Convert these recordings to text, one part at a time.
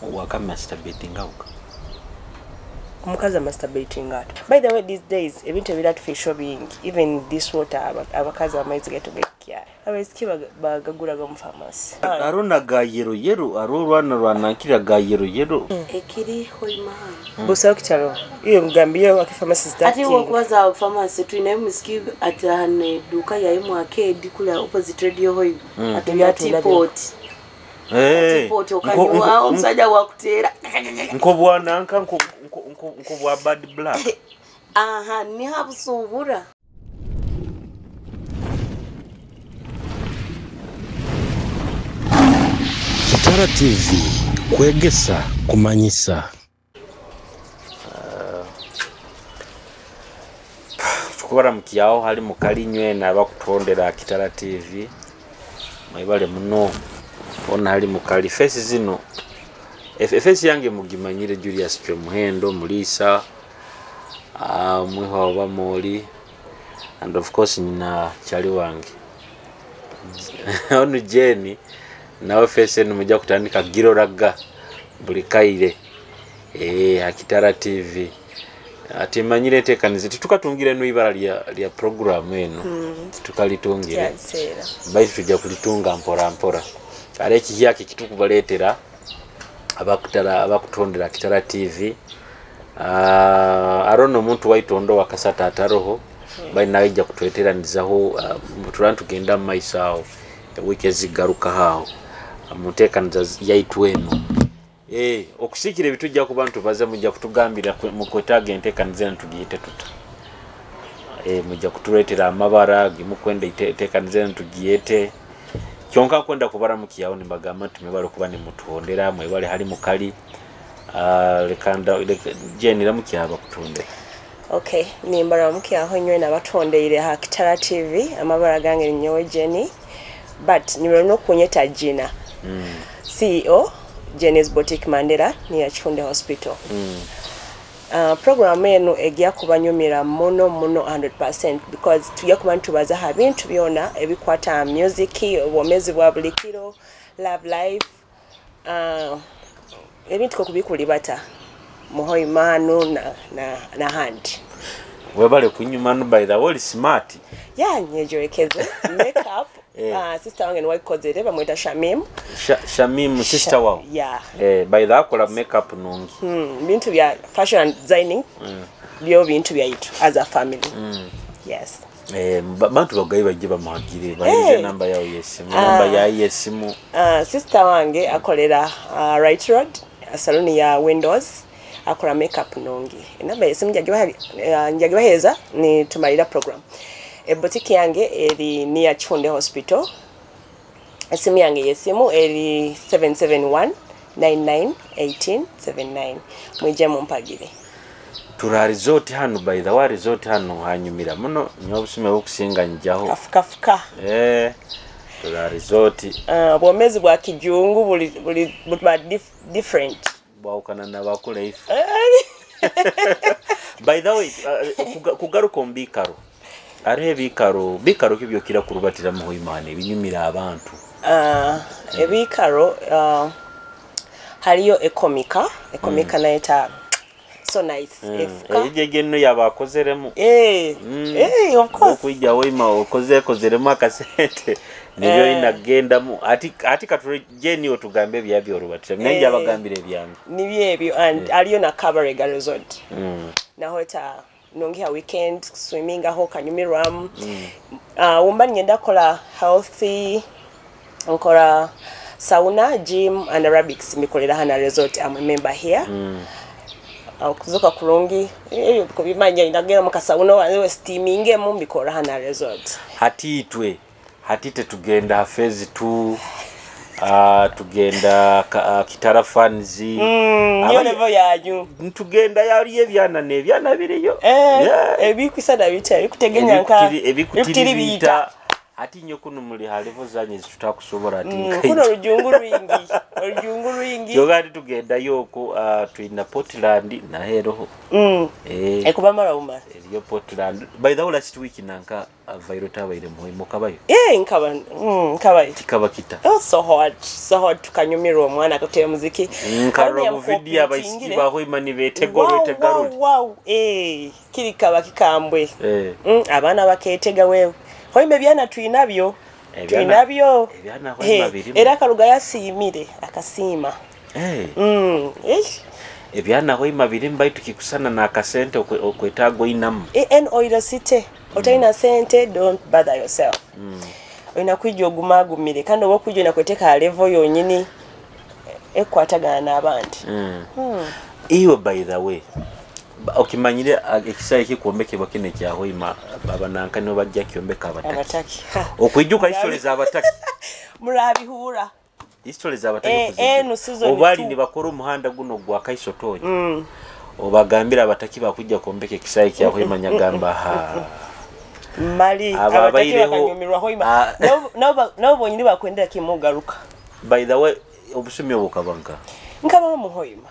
Wakamasturbating auka Omukazi amasturbating ati? By the way, these days ebintu ebiri artificial bingi. Even this water, abakazi amaizi gaitu gekyara, abaisiki bagaguraga mu pharmacy. Arona ga yellow yellow, aro rwana rwanankira ga yellow yellow. Ekiri Hoima. Busaho kitaro iyo mugambiye waki pharmacy is that Ati king. Wokubaza pharmacy, twinayo musiki ati hano eduka yayi mu arcade kula opposite Radio Hoima, atunda teapot. Teapot okanywa, omusajja wakuteera. Nkobwananka nkobwa Bad Black. Aha, nihabusubura. Kitara TV, kwegesa kumanyisa. Tukubara mukyawo hali mukalinywe n'abakutondera Kitara TV, mwebale muno. Ona hali mukali face zino, face yange mugimanyire, Julius Kyomuhendo Mulisa, mwiho wa Moli, and of course nyina chali wange onu Jenny. Nawe face eno mujja kutandika giroraga buli kaire Kitara TV. Ati manyire tekanize titukatungire no ibara lya program eno. Tukalitungire baitu tujja kulitunga mpora mpora. Ale kihyaki kitukubaleetera abakutara abakutondera Kitara TV. Arono omuntu waitondo wakasata ataroho bali nawe ijja kutweteranizaho, turan tugenda mu maiso awo wiiki ezigaruka awo muteekaniza yaitu eno. Okusikira ebitujja kuba ntubaze, mujja kutugambira mukwetaaga enteekaniza eno tugiyite tuta. Mujja kutuleetera amabara gimukwenda enteekaniza eno tugiyete. Kyonka kwenda kubara mukiyawo nimbagamba nti mwebale kuba nimutuhondera, mwebale hali mukali. Leka Jenny ramukyaba kutondera. Okay, nimbara mukiyaho nywe nabatondeire ha Kitara TV. Amabara gange nyowe Jenny, but nimero kunyeta Gina. CEO Jenny's Boutique Mandera ni Chifunde Hospital. Program eno ejja kubanyumira muno muno 100% because tujja kuba ntubaza ha bintu byona ebikwata music, obwomezi bwa buli kiro, love life, ebintu ko kubikulibata muhoimano na hand. Webale kunyuma no, by the way smart. Ya nyejorekeze makeup. Sister wange niwayikozere bamwita Shamim. Shamim sister wao. Yeah. By the akola makeup nungi. Bintu bya fashion and designing. Byo bintu byaitu as a family. Yes. Bantu bagayi bajje bamuhagire bayize namba yao yesimu, namba ya yesimu. Sister wange akolera Right Road, saloni ya Windows, akola makeup nungi. Namba yesimu njagibaheza ni tumalira program. Boutique yange eri near Chifunde Hospital. Esimu yange yesimu eri 771 99 18 79. Mwije mumpagire. Tura resort hano, by the way resort hano hanyumira muno nyobusume okusinga njaho. Kafukafuka. Tura resort. Bwomezi bwa kijungu buli buli different. Bwawukana nabakula ife. By the way, kugaruka ombikaro. Ariho ebikaro, bikaro ki byokira kurubatira mu Hoimane binyumira abantu? Ebikaro, hariyo ekomika, ekomika naita so nice. Efuka. Ejje geno yabakozeremu. Of course. Okujja Hoima okoze kozeremu akasente. Nibyo inagendamu. Ati katujeni otugambe byabyo orubatira. Nenja abagambire ebyange. Nibyo ebyo and aliyo na Kabarega Resort. Naho eta nongi ha weekend swimming aho kanyumirwamu. Wumba ngenda kola healthy, nkora sauna, gym and aerobics mikolera hana resort. I'm a member here. Okuzuka kulungi ebyo kubimanya ndagera mu kasauna wanze steaming mu mbikora hana resort. Hatitwe hatite tugenda phase 2, tugenda Kitara fans. Niyo level yanyu tugenda yali ebyana nebyana biriyo. Ebikwisana bita ebikutegenya nka ebikutiri bita. Ati nyo kuno muli halevo zanye zitutakusobola ati Kuno olujungu rwingi, olujungu rwingi. Kyoga ati tugendayo okwo, tulina Portland naheroho. Ekubamara umara. Eriyo Portland. By the way, last week nanka Violet abaire muhimu kabayo. Nkaba nkabayo. Kikaba kita. It was so hot, so hot, tukanyumirwa omwana akutera muziki. Nkarora mu video abaisiki baho imani betegoro tegaruri. Wow, kiri kaba kikambwe. Abaana baketega wewe. Hoima byana tuinabyo. Tuinabyo. Ebyana hoima birimu. Era karuga yasimire akasima. Ebyana hoima birimu baitu kikusana na akasente okwetago inamu. En oira site. Otaina sente, don't bother yourself. Oyina kwijja ogumagumire kandi oba okwijja nakweteka level yonyini ekwatagana n'abandi. Iwe by the way, okimanyire ekisaawe ekikwombekebwa kino ekya Hoima abananka nibo bajja kyombeka abataki. Okwijuka history z'abataki. Murabihura. History z'abataki kuzijuka. Obali nibakora omuhanda guno gwa Kaiso Tonya. Obagambira abataki bakujja kwombeka ekisaawe kya Hoima nyagamba ha. Mali abataki bakanyumirwa Hoima. Nabo bonyini bakwendera kimugaruka. By the way, obusumi obukabanka. Nkaba mu Hoima.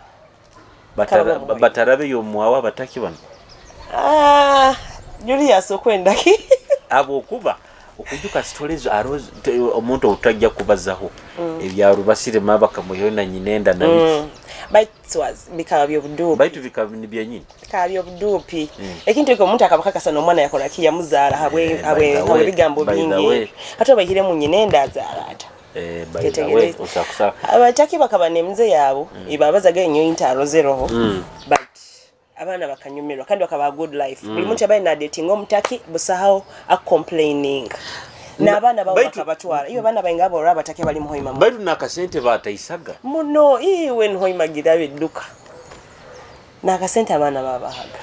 Batarabe yomuwawa abataki bano. Julius okwenda ki? Abo kuba okujuka stories aroze omuntu otajja kubazaho. Ebyaro basirema bakamuyo na nyinenda na biki. Baitu was bikaba byobudupi. Baitu bikaba ni byenyini. Bikaba byobudupi. Ekintu ekyo omuntu akabakakasa n'omwana yakola ki yamuzaala habwe habwe bigambo bingi. Ate bahire mu nyinenda azaala ata. By the way, usakusa. Abataki bakaba nemze yabo, ibabazaga enyo intaro zeroho. But abaana bakanyumirwa kandi bakaba good life. Buli muntu abaye na dating omutaki busaho a complaining. Na abaana bawo bakabatwala. Iyo abaana bayinga abo abataki bali mu Hoima. Baitu nakasente bataisaga. Muno iwe Hoima girabe duka. Nakasente abaana babahaga.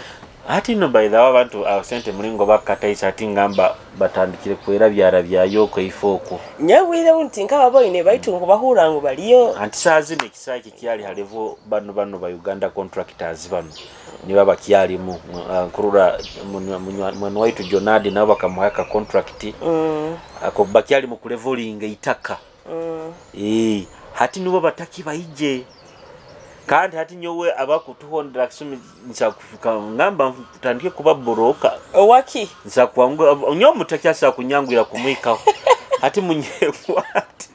Ati no by the way abantu abasente mulingo bakataisa ati ngamba batandikire kwera byara byayo kweifoko. Nyawire unti nkaba boyine baitu ngubahura ngo baliyo. Anti sazi ne kisaki kyali halevo bano bano ba Uganda contractors bano niba bakyalimu nkurura mwana waitu Jonadi nabo bakamuhaka contract. Ako bakyali mu kuleveling itaka. Hati nibo bataki baije. Kandi hati nyowe abakutuhondera kisumi nsakufuka ngamba tutandike kuba boroka. Owaki? Nsakwangu nyo mutakyasa kunyangwira kumwikaho. Hati munyekwate.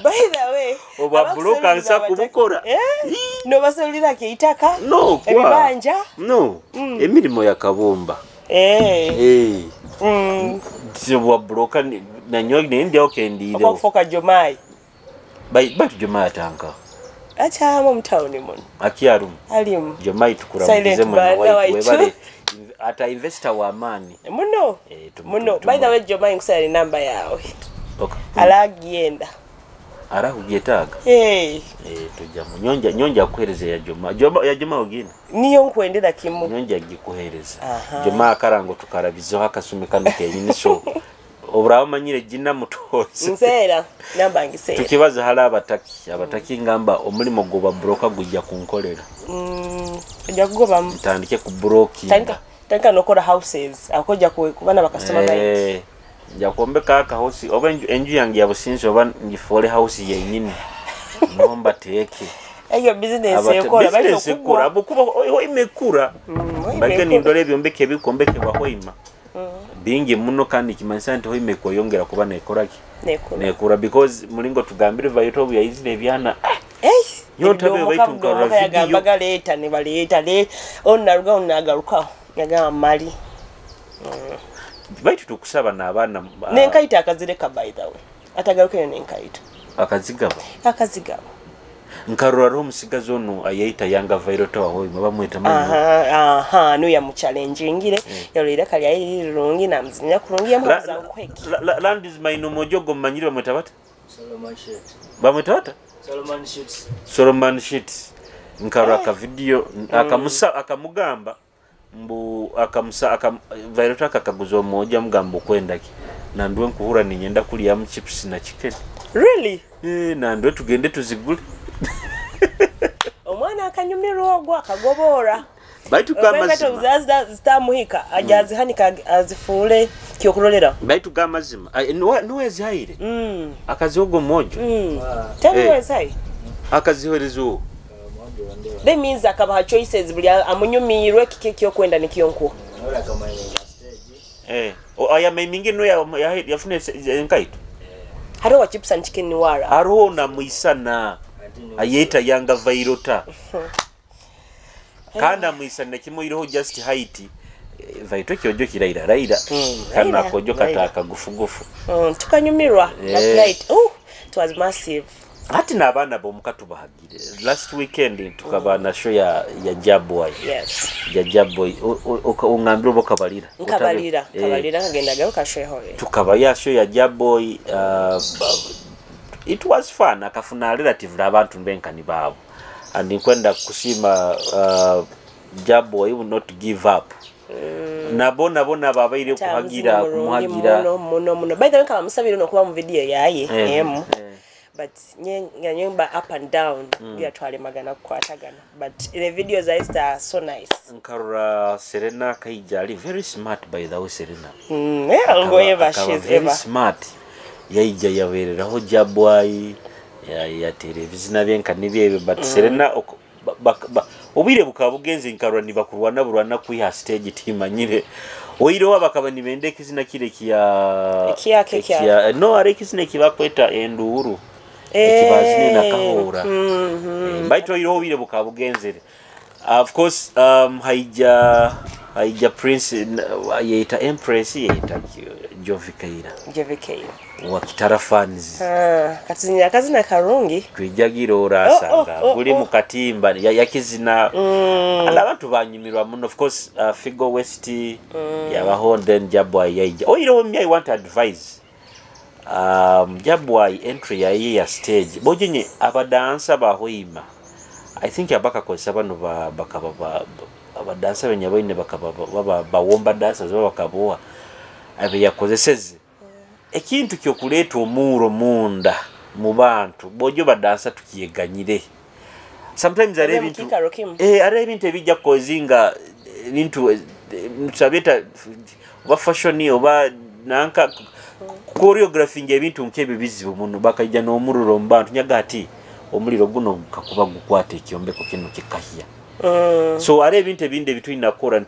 By the way, oba boroka nsakubukora. No basolira ke itaka? No, kwa. Ebibanja? No. Emirimo ya kabumba. Siwa boroka na nyowe nende okendire. Obakufoka Jomai. Baitu Jomai atanka. Acha mutawuni muno. Akiarumu. Alimu. Jomai tukuramukize mwana waitu webale ata investor wa amani. Muno. Muno. By the way Jomai nkusayira namba yawe. Okay. Alagienda. Ara kugyetaaga. Tujja mu nyonja nyonja kuhereza ya Joma. Joma ya Joma ogina. Niyo nkwendera kimu. Nyonja gikuhereza. Joma akarango tukarabizo akasumi kano kenyini so. Oburaho manyire jina mutoze. Nseera namba ngiseera. Tukibaza hala abataki, abataki ngamba omulimo goba broker gujja kunkolera. Ojja kugoba ntandike ku broking. Tandika nokora houses akojja kubana bakasoma bangi. Nja kuombeka aka house oba enju yange ya businzi oba ngifole house yenyini. Nomba teke. Eyo business ekora business ekora bukuba imekura. Bageni ndole byombeke bikombeke Hoima. Bingi muno kandi kimanisa nti Hoima ekoyongera kuba nekoraki. Nekura because mulingo tugambire vayoto bya izine byana. Yontabe baitu nkarora video. Yagamba leta ne baleta le onaruga onagaruka yagamba mali. Baitu tukusaba n'abaana nenkaita akazireka by the way. Atagaruka nenkaita. Akazigaba. Akazigaba. Nkarora ro musigazo ono ayaita yanga Violet wa Hoima bamweta manyo. No ya mu challenge ngire yalira kali ayiri rungi na mzinya kurungi yamuza nkweki. Land is my no mojogo manyire bamweta bata? Solomon Sheets. Bamweta bata? Solomon Sheets. Solomon Sheets. Nkarora ka video akamusa akamugamba mbu akamusa Violet akakaguza omoja mugamba okwendaki. Na ndwe nkuhura ninyenda kulya mu chips na chicken. Really? Na ndwe tugende tuzigule. Omwana akanyumirwa ogwo akagobora. Baitu Enkaito zitamuhika ajja azihanika azifuule kyokurolera. Baitu gamazima niwe yazihaire akazihoga omwojo. Tell me where is akazihereza uwo. That means akabaha choices buli amunyumirwe kiki ekyokwenda nikyo. Aya maimingi no yafune enkaito. Hariho wa chips and chicken niwara. Hariho na muisana ayeta yanga vairota. Kandi amwisana kimwe just height vaito kyojo kiraira raira kana kojo kataka gufugufu. Tukanyumirwa that night. Oh, it was massive. Hati n'abaana bomuka tubahagire. Last weekend tukaba na show ya Jaboy. Yes. Ya Jaboy ongambira oba kabalira. Nkabalira, kabalira kagenda garuka show hore. Tukaba ya show ya Jaboy, it was fun akafuna relative abantu mbenkani baabo. And nkwenda kusima Jaboy will not give up. Nabo nabo babaire kuhagira kumuhagira muno. By the way kaba musabira no kuba mu video yaye emu. But nyemba up and down byatwale magana kukwatagana, but the videos are so nice. Nkarura Serena kaija ali very smart by the way Serena. Yeah, go ever she's very ever smart. Yaija yabereraho Jaboy ya televizina byenka nibyebe but Serena obwire bukaba bugenze nkarura nibakurwana burwana kwiha stage timanyire. Oirowa bakaba nibende kizina kile kia kia no are kizina kibakweta enduuru. Ekibazine na kahora. Baito oirowa obwire bukaba bugenzere. Of course haija Prince yeita Empress yeita Jovikeira. Jovikeira wa Kitara fans. Katizinya kazina karungi. Twijagira orasanga guli mu katimba yakizina. Abantu banyumirwa muno of course Figo West yabaho then Jaboy yaija. Oirowa me I want advice. Jaboy entry yaye ya stage. Bojenye abadansa bahoima. I think abaka kozesa bano bakaba abadansa benyabaine bakaba bawomba dancers bakaboa abe yakozeseze ekintu kyokuleeta omuuro munda mu bantu bojo badansa tukiyeganyire. Sometimes are ebintu are ebintu ebijja kozinga ebintu tusabeta oba fashion oba nanka choreography ebintu nkebe bizibu muno bakajja n'omururo mu bantu nyaga ati omuliro guno kakuba gukwata ekyombeko kino kikahya. So are ebintu ebindi ebitulina kukola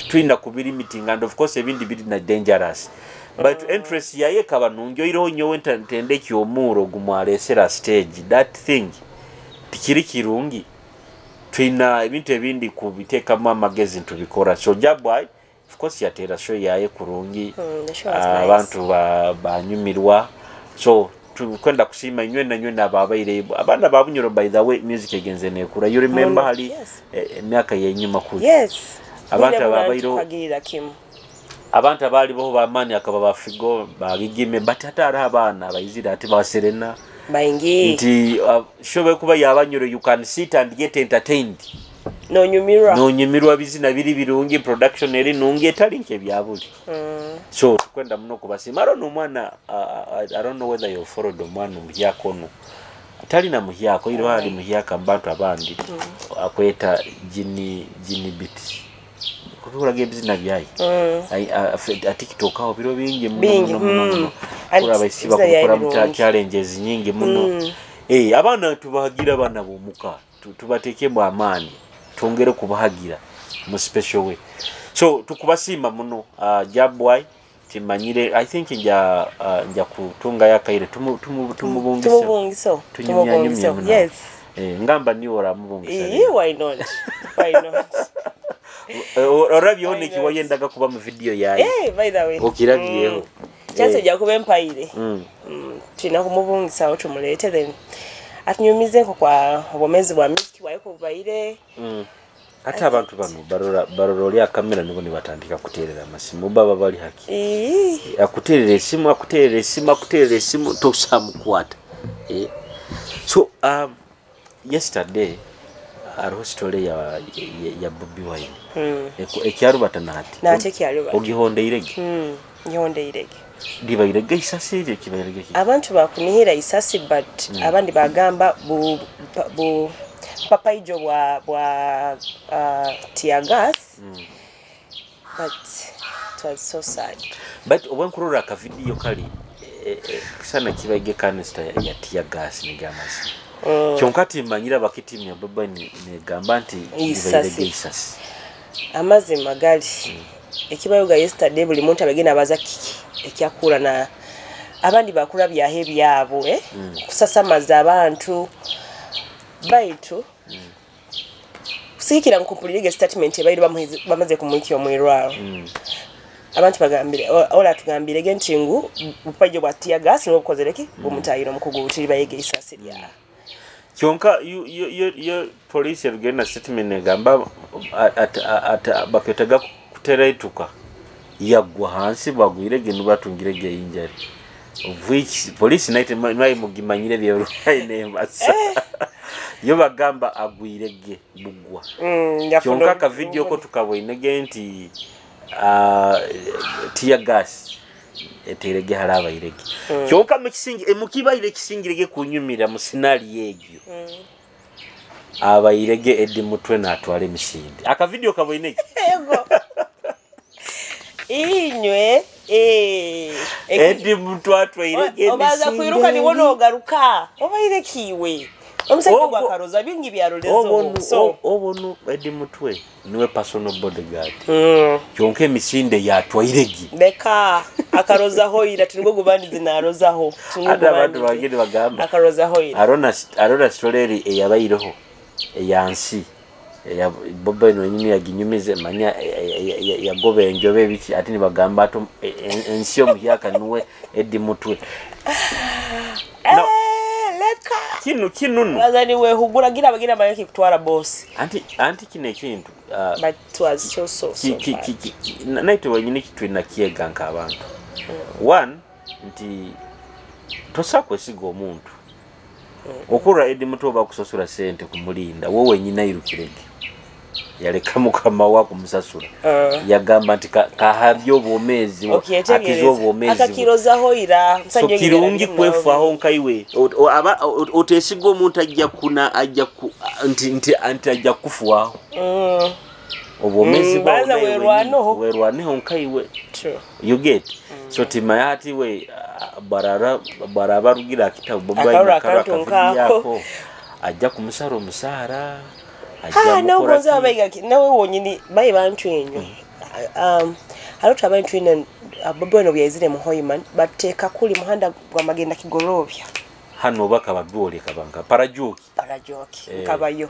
tulina kubiri meeting and of course ebindi biri na dangerous. But interest yaye kaba nungi oiroho nyowe ntende kyomuro gumwalesera stage that thing tikiri kirungi. Tulina ebintu ebindi kubiteekamu amagezi ntubikora. So Jaboy of course yatera show yaye kurungi. Abantu banyumirwa. So tukwenda kusima inywe na nywe ababaire abana babunyoro by the way music egenze nekura. You remember hali emyaka yenyuma kuli. Yes. Abantu ababaire abantu abali bo bamani akaba bafigo bagigime but ate ari abana abayizira ati ba Serena baingi nti shobe kuba yabanyoro you can sit and get entertained. No nyumirwa. No nyumirwa bizina biri birungi production eri nungi etali nke byabuli. So tukwenda muno kubasima. I don't know mwana I don't know whether you followed omwana muhyako no. Atali na muhyako iro hali muhyaka mbantu abandi akweta jini bit. Kubikora gebizina byayi. Atikitokaho biro bingi muno. Kura bayisiba kukora mu challenges nyingi muno. Abana tubahagira abana bomuka tubatekemu amaani twongere kubahagira mu special way. So tukubasima muno Jaboy timanyire I think nja kutunga yakaire tumubungise. Tumubungise. Yes. Ngamba ni ora mubungise. Why not? Why not? Orabyo neki wayendaga kuba mu video yaye. By the way. Okirabyeho. Chance ja kuba empaire. Tulina kumubungisa tumulete then atunyumizeko kwa obomezi bwa music waiko baire. Ate abantu bano barora oli akamera nibo nibatandika kuterera amasimu baba bali haki. Akuterera esimu akuterera esimu akuterera esimu tosamukwata. So yesterday hariho story ya Bobi Wine. Ekyarubata nati. Nati ekyarubata. Ogihondeirege. Ngihondeirege. Libairege isasi eryo kibairege ki? Abantu bakunihira isasi but abandi bagamba bu Papaijo bwa tear gas. But it was so sad. But obwenkurora akavidiyo kali sana kibaige canister ya tear gas nigamasi. Kyonka timanyira bakitimya baba negamba nti Isasi. Isasi. Amazima gali ekibayoga yesterday buli muntu abagenda abaza kiki ekyakula na abandi bakula byahe byabo kusasamaza abantu baitu kusikira nkumpulirige statement ebaire bamaze kumwikya omwirwaro. Abantu bagambire ola tugambire nti ngu bupajo bwa tear gas n'obukozereki bumutayiro omukugu butiri bayege isasi lya kyonka yo police erugenda statement egamba at baketaga kuteraituka yagwa hansi bagwire genu batungire ge injury of which police night nayi mugimanyire bye masa yo bagamba agwire ge bugwa. Kyonka ka video ko tukabwinege nti tear gas eterege haraba irege. Kyonka mukisingi emukibaire kisingirege kunyumira mu sinali yegyo. Abairege Eddie Mutwe na atwale misindi. Aka video kabwinege. Yego. Inywe Eddie Mutwe atwairege misindi. Obaza kwiruka ni wono ogaruka. Obaire kiwe. Omusajja gwa karoza bingi byarolezo. So obono Eddie Mutwe niwe personal bodyguard. Kyonka emisinde yatwairege. Leka akaroza hoira tingo gubandize narozaho. Ate abantu bagende bagamba akaroza hoira. Arona story eyabaireho eyansi eya Bobi Wine wenyini yaginyumize manya yagobe enjobe biki ati nibagamba ato ensi omuhyaka niwe Eddie Mutwe. No. Leka kino no. Bazani we hugura gira bagira bayeke kutwara boss. Anti kino ekintu but it was so naite wenyini kitwina kiega nka abantu. One nti tosa kwesiga omuntu. Okura Eddie Mutwe bakusasura sente kumulinda wowe wenyini airukirege. Yaleka mukama wako musasura. Yagamba nti kahabyo obwomezi akizo obwomezi. Akakiroza hoira so kirungi kwefaho nkaiwe otesiga omuntu ajja kuna ajja nti ajja kufuaho. Obwomezi bwa werwanoho werwaneho nkaiwe. True. You get. So timayati we barara rugira akitabu Bobi Wine akako ajja kumusara omusara. Ha no goza abayiga nawe wonyini bayi bantu enyo. Halo abantu ine Bobi Wine byazire mu Hoyman bateka kuli muhanda gwa magenda kigorobya. Hano bakababwole kabanka parajoki kabayo.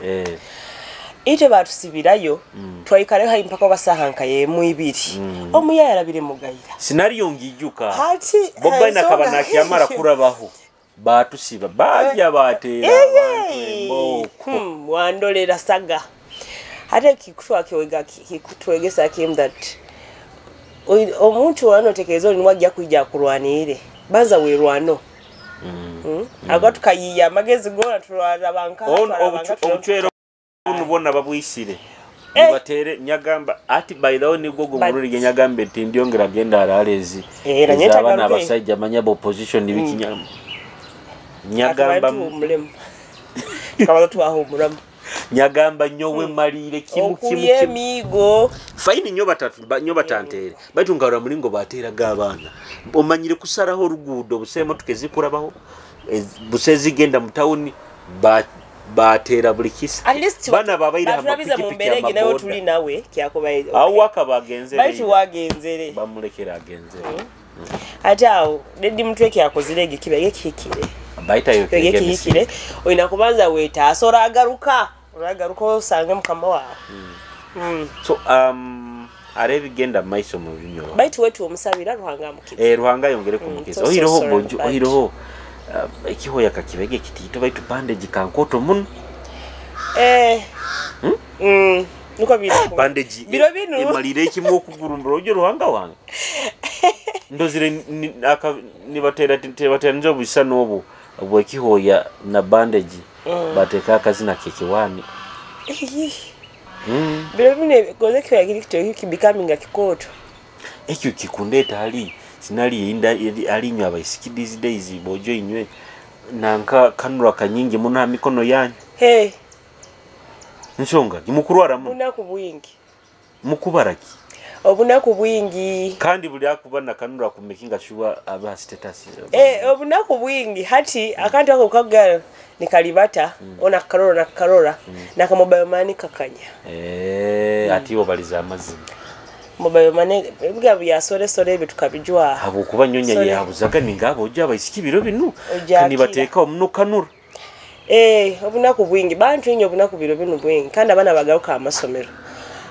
Ite batusibirayo twayikale hayi mpaka basahanka yemu ibiri. Omuya yarabire mugayira. Scenario ngijuka. Hati Bobi Wine akaba nakyamara kurabaho. Batusiba bajja batera abantu emboko. Wandolera saga. Hata kikutwa kiwega kikutwegesa kim that omuntu wanotekezo ni wajja kujja kulwanire. Banza werwano. Agatukayiya amagezi gona tulwara banka. Obuchwero bunu bona babwisire. Nibatere nyagamba ati by the way nibwo gumururi nyagambe nti ndyongera genda aralezi. Abana abasajja manya opposition nibikinyama. Nyagamba mulemu. Kabaza twahumuramu. Nyagamba nyowe malire kimu migo. Faini nyo batatu nyo batantere. Baitu ngarura mulingo batera gabana. Omanyire kusaraho rugudo busemo tukezikurabaho. Busezi genda mu town batera buli kisa. Bana babaira amapikipiki amaboda. Nawe tuli nawe kyakubaye. Awo wakabagenzere. Baitu wagenzere. Bamulekera agenzere. Ate awo Eddie Mutwe kyakozire kibege kihikire. Baita yo kihikire. Oyina kubanza wetaasa oragaruka. Oragaruka osange mukama wawe. So arebi genda maiso mu binyoro. Baitu wetu omusabira Ruhanga amukize. Ruhanga yongere kumukiza. Ohiroho bonju ohiroho ekihoya kakibege kitito baitu bandage kankoto muno. Nuko biro. Bandage biro bino emalire ekimu okugurumbura ojo Ruhanga wange. Ndozire nibatera nibatera obusa nobu obwekihoya na bandage bateka akazina kekiwani. Biro bino goze kihoya kiri kito becoming kikoto. Ekyo kikundeta hali sinali inda alinywa abaisiki these days bojo inywe nanka kanura kanyingi muno ha mikono yanyu. Hey. Nsonga mukurwara muno. Bunaku bwingi. Mukubaraki. Obunaku bwingi. Kandi buli akuba nakanura ku making sure aba status. Obunaku bwingi hati akantu ako kagala nikalibata ona karora na karora na mobile money kakanya. Ati obaliza amazima. Mobile money biga bya sore sore bitu kabijwa. Habo kuba nyonya yabuzaga ningabo ojja abaisiki biro binu kandi bateka omuno kanura. Obunaku bwingi bantu inyo obunaku biro binu bwingi kandi abana bagaruka amasomero.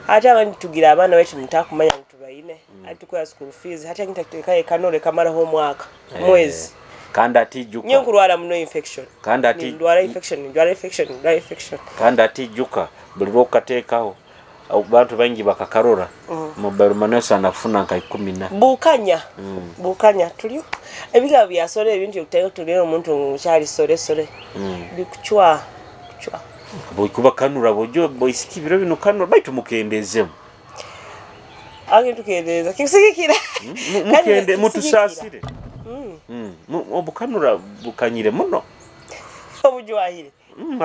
Ate abandi tugira abana wetu mutakumanya tubaine atukoya school fees hata ngitatekaye kanore kamara ho mwaka mwezi kandi atijuka nyo nkurwara muno infection kandi ati ndwara infection ndwara infection ndwara infection kandi atijuka buli lwokatekaho abantu bangi bakakarora mobile money sana kufuna nka 10 bukanya bukanya tulio ebiga bya sore ebintu yokutayo tugera omuntu nguchali sore sore bikuchwa kuchwa bokuba kanura bojo boisiki biro bino kanura baitu mukendezemu age tukendeza kisigikira mukende mutusasire obukanura bukanyire muno obujwahire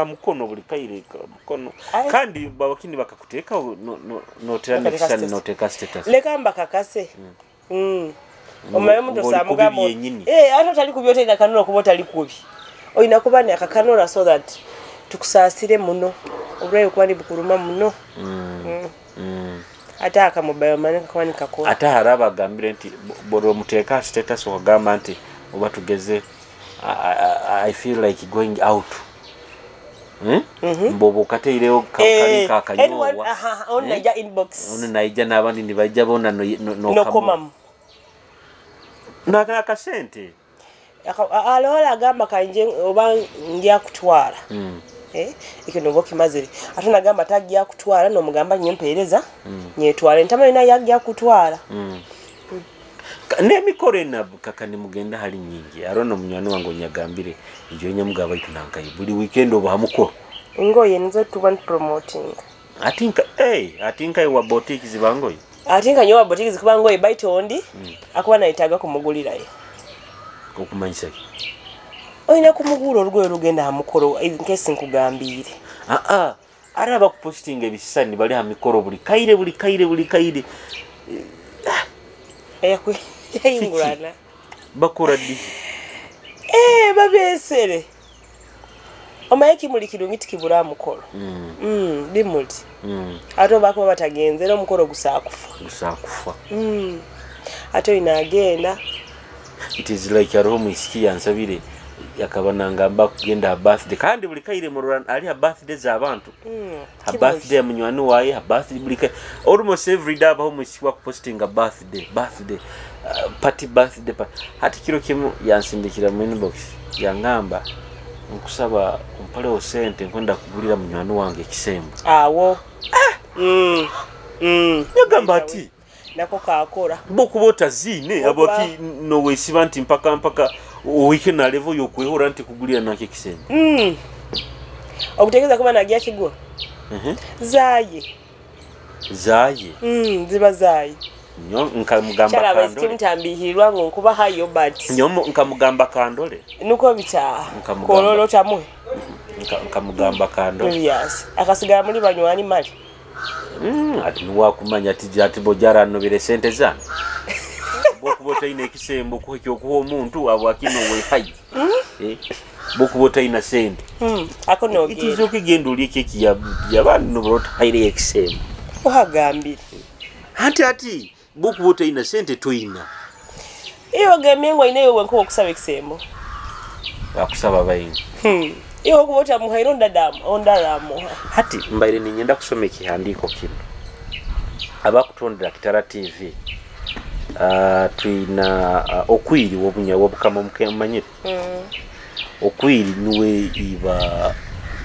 mukono buli kaire mukono kandi babakini bakakuteka no tera nekisani no teka status leka mbakakase omaye muntu samugamo ate otali kubi otali kanura kuba otali kubi oyina kuba ne akakanura so that tukusasire muno obulayo kuba nibukuruma muno ate aka mobile money kakuba nikakora ate haraba agambire nti boro muteka status okagamba nti oba tugeze I feel like going out. Mbobo kateireho kalika akanyowa ono naija inbox ono naija n'abandi nibaija bona no komamu naka akasente alola agamba kanje oba nja kutwala ekyo nobo kimazire ate nagamba tajja kutwala nomugamba nyempereza nyetwale ntamanyi naye ajja kutwala Nemikoro ena kaka nimugenda hali nyingi arono munywani wange onyagambire ejo nyamugaba baitu nankaye buli weekend oba hamukoro ngoye nizo tuba promoting atinka atinka wa boutique zibangoye atinka nyowa boutique zikubangoye baitu ondi akuba naitaga kumugulirayo okumanyisa oyina kumugula olugoye olugenda hamukoro nkesi nkugambire araba kupostinga ebisani bali hamikoro buli kaire buli kaire buli kaire yayingurana bakora di babesere omaye kimuli kirungi tikibura mukoro bimuli ate bakuba batagenzera omukoro gusakufa ate inagenda it is like aroho mwisiki yansabire yakaba nangamba kugenda birthday kandi buli kaire murana ali birthday z'abantu ha birthday ya munywani waye ha birthday buli kaire almost every day abaho mwisiki wa posting a birthday party birthday hati kiro kimu yansindikira mu inbox yangamba nkusaba umpaleho sente nkwenda kugulira munywani wange ekisembo awo yagamba ati nako kakora bokuba zine abaki no wesiba nti mpaka owike na level yokwehora nti kugulira nake ekisembo okutegeza kuba najya kigwa zaye ziba zaye nyo nkamugamba kandole mutambihirwa ngo nkuba hayo but nyo nkamugamba kandole nuko bita kololo tamuhe nkamugamba kandole yes akasigara muri banywani mali ati nuwa kumanya ati ati bojara nobire sente zange bokuba otalina ekisembo ekyokuwa omuntu abo akino wehayi bokuba otalina sente ako nogenda itizo okigenda olya ekeki yabantu nobura otahaireyo ekisembo ohagambire anti ati bokuba otalina sente toyina iyo ogamye ngu oyineyo wenkuba okusaba ekisembo akusaba baingi iwe okuba otamuhaire ondaramuha hati mbaire ninyenda kusoma ekihandiiko kino abakutondera Kitara TV twina okwiri wobunya wobukama mumanyire okwiri niwe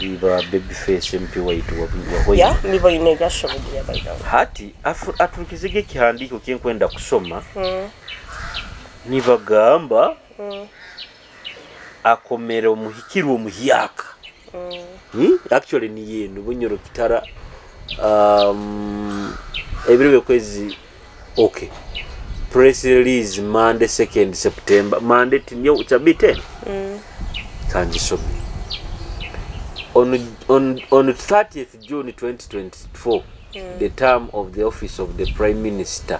iba baby face MP waitu wabunya ya nibo inega shobuya baida hati aturukizege ekihandiiko kyenkwenda kusoma nibagamba akomera omuhikirwe omuhyaka actually ni yenu Bunyoro Kitara ebiro byokwezi okay press release Monday 2nd September Monday tinyo chabite kanjisome On 30th June 2024, the term of the office of the Prime Minister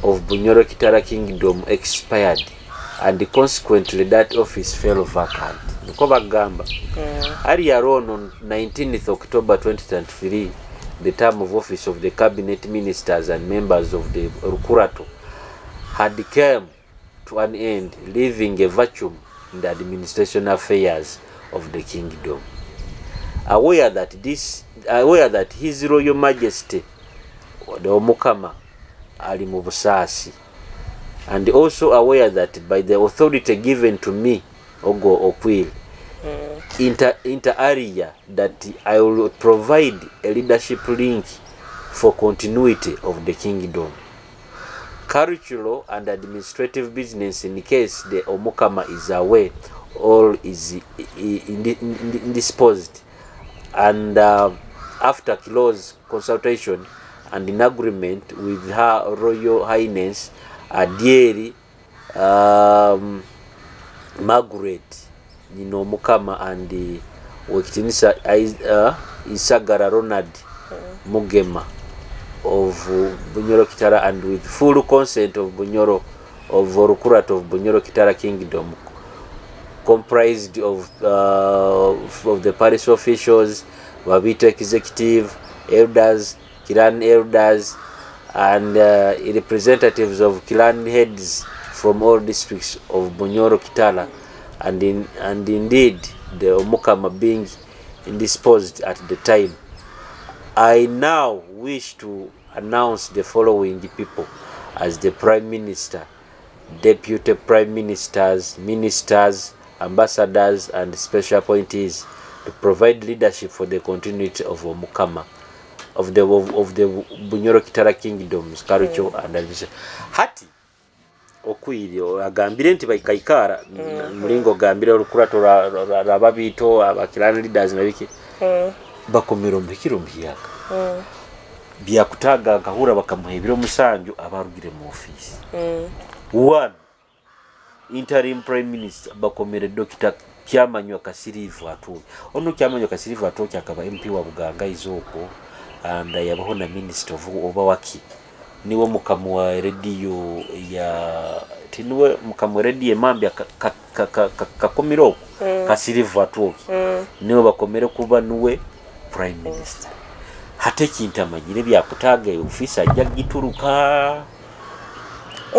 of Bunyoro Kitara Kingdom expired, and consequently that office fell vacant. Niko bagamba. Earlier on 19th October 2023, the term of office of the cabinet ministers and members of the Rukurato had come to an end, leaving a vacuum in the administration affairs of the kingdom. Aware that His Royal Majesty the Omukama ali mu busaasi, and also aware that by the authority given to me, Ogo Okwir, inter alia, that I will provide a leadership link for continuity of the kingdom, cultural and administrative business in case the Omukama is away or is indisposed, and after close consultation and in agreement with Her Royal Highness Adieri Margaret Nyina Omukama and Wekitinisa Isagara Ronald Mugema of Bunyoro Kitara, and with full consent of Bunyoro of Orukurat of Bunyoro Kitara Kingdom, comprised of the parish officials, Wabito executive, elders, Kiran elders, and representatives of clan heads from all districts of Bunyoro Kitara, and indeed the Omukama being indisposed at the time. I now wish to announce the following people as the Prime Minister, Deputy Prime Ministers, Ministers, Ambassadors, and special appointees to provide leadership for the continuity of Omukama of the Bunyoro Kitara Kingdoms, Karucho and administration. Hati Okwiri agambire nti baikaikara mulingo gambire olukurato rababito abakilani leaders na biki bakomera omuhikiro omuhiyaka byakutaga akahura bakamuha ebiro musanju abarugire mu office. One interim prime minister bakomere Dr. Kyamanywa Kasirivu Atoki. Ono Kyamanywa Kasirivu Atoki akaba MP wa Buganga izoko and yabaho na minister of obawaki niwe mukamu wa radio ya tiniwe mukamu wa radio emambya kakomire okwo Kasirivu Atoki niwe bakomere kuba niwe prime minister. Hate kintamanyire byakutaga office ajja gituruka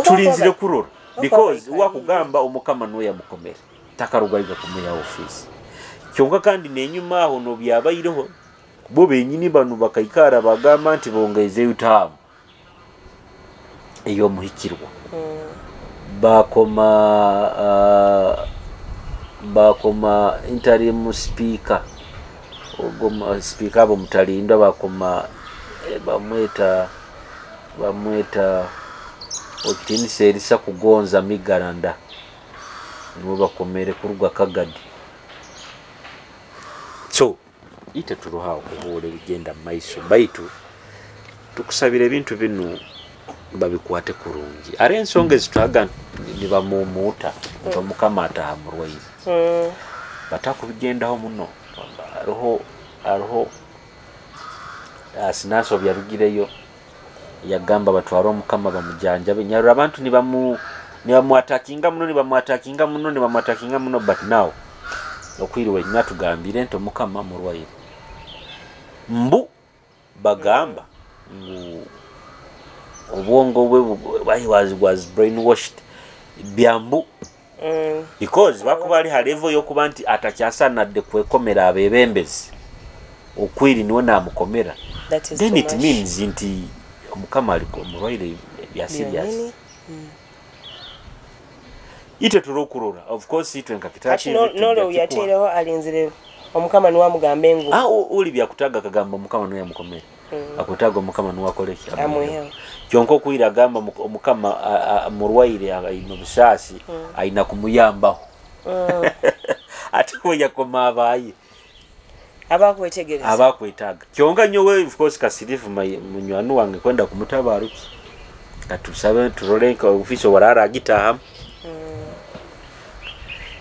tulinzire kurora because wakugamba omukama niwe yamukomere takarugayiga kumuya office kyonka kandi nenyuma aho no byabayireho bo benyini banu bakaikara bagamba nti bongeze utamu iyo muhikirwa bakoma interim speaker ogoma speaker abo mutalinda bakoma bamweta okitinisa erisa kugonza migaranda nibo bakomere kuruga Kagadi. So ite turuhawo kuhule bigenda maiso baitu tukusabira ebintu binu babikwate kurungi are ensonga ezitwaga nibamumuta omukama ataha murwaire batakubigendaho muno aroho sinaso byarugireyo yagamba batwara omukama bamujanjabe nyarura abantu nibamuatakinga muno but now okwiriwe nyatugambire nti omukama murwaire mbu bagamba ngu obwongo bwe was brainwashed byambu because bakuba ali halevo yokuba nti atakyasa nadde kwekomera abebembezi okwiri niwe namukomera, then it means nti omukama ali omurwaire bya serious. Ite turokurora of course itwe nkakitaki nolo yatereho alinzire omukama niwe amugambe ngu uli byakutaga kagamba omukama niwe yamukomera akutaga omukama niwe akoleki kyonka okwira agamba omukama murwaire ayina obusaasi ayina kumuyambaho ate we yakoma abaye abakwetegereza abakwetaga kyonka nyowe of course Kasirivu munywani wange kwenda kumutabaruki katusabe turolenka office warara agitaha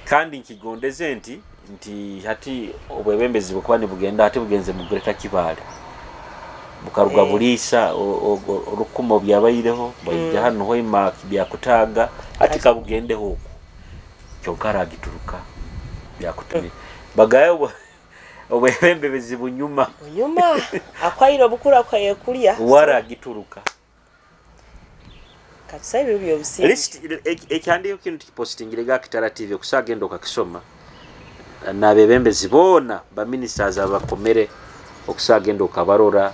kandi nkigondeze nti Nti hati obwebembezi bukuba nibugenda hati bugenze mu Greater Kibaale bukaruga Buliisa, Orukumo byabaireho baija hano Hoima byakutaaga hati kabugendeho oku kyonka aragituruka byakutumi bagayo obwebembezi bunyuma bunyuma akwaire obukuru akwaye kulya waragituruka. Kati ebyo byobusinge list ekyandiiko kino tukipostingire ga Kitara TV okusagenda okakisoma n'abebembezi boona ba ministers abakomere okusagenda okabarora.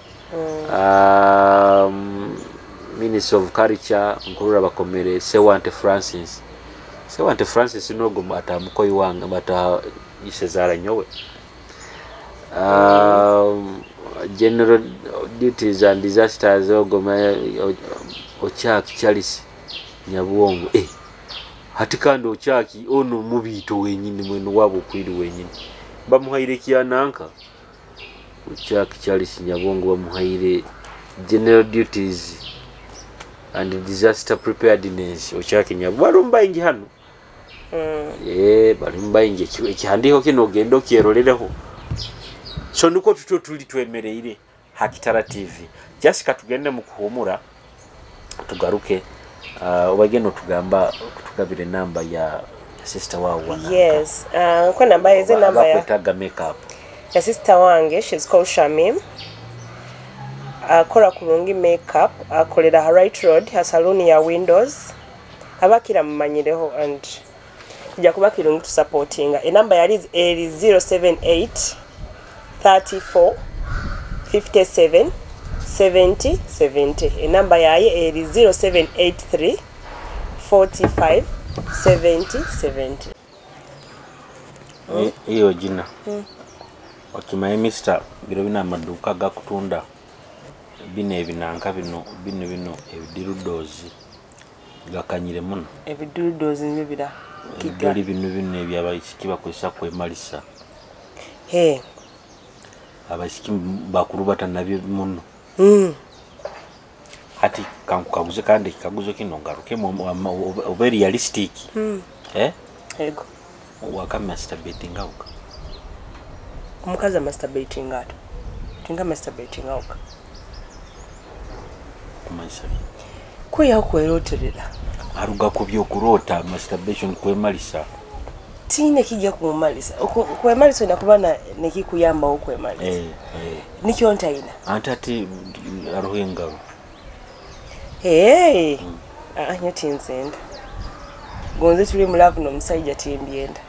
Minister of Culture nkurura bakomere Sewante Francis. Sewante Francis nogo atamukoyi wange bata isezara nyowe. General duties and disasters ogo Ochaki Charles Nyabuongo. Hati kandi Ochaki ono mubito wenyini mwene wabo kwiri wenyini bamuhaire kyananka. Ochaki Charles Nyabuongo bamuhaire general duties and disaster preparedness. Ochaki Nyabuongo barumba ingi hano. Barumba ingi ekihandiiko kino ogenda okyerolereho. So nuko tutyo tuli twemereire Hakitara TV. Just katugende mu kuhumura tugaruke. Obagenda otugamba kutugabira enamba ya sister wawe wana. Yes, kwa namba eze namba ya bakwetaga makeup ya sister wange, she's called Shamim. Akola kurungi makeup, akolera ha Right Road, ha salon ya Windows. Abakira mumanyireho and kujja kuba kirungi tu supportinga. Enamba yali eri 078 34 57 70 70. Enamba yaye eri 0783 45 70 70. Iyo jina wakimaye Mr. biro bina amaduka gakutunda bino ebinanka bino bino bino ebidirudozi gakanyire muno. Ebidirudozi nibyo bira ebidoli bino bino ebyabayisiki bakozesa kwemalisa. Abaisiki bakuru batanabye muno. Hati kankukaguze kandi kikaguzo kino ngaruke obe realistic. Ego waka masturbating auka omukazi masturbating ato tinga masturbating auka kumanyisa kweyaho kweroterera aruga ku byokurota masturbation kwemalisa tine kijja kumumalisa kwemalisa inakuba na nekikuyamba okwemalisa. Nikyo ntaina anti ati aruho engaro. Nyo tinzenda gonze tuli mu love n'omusajja timbyenda.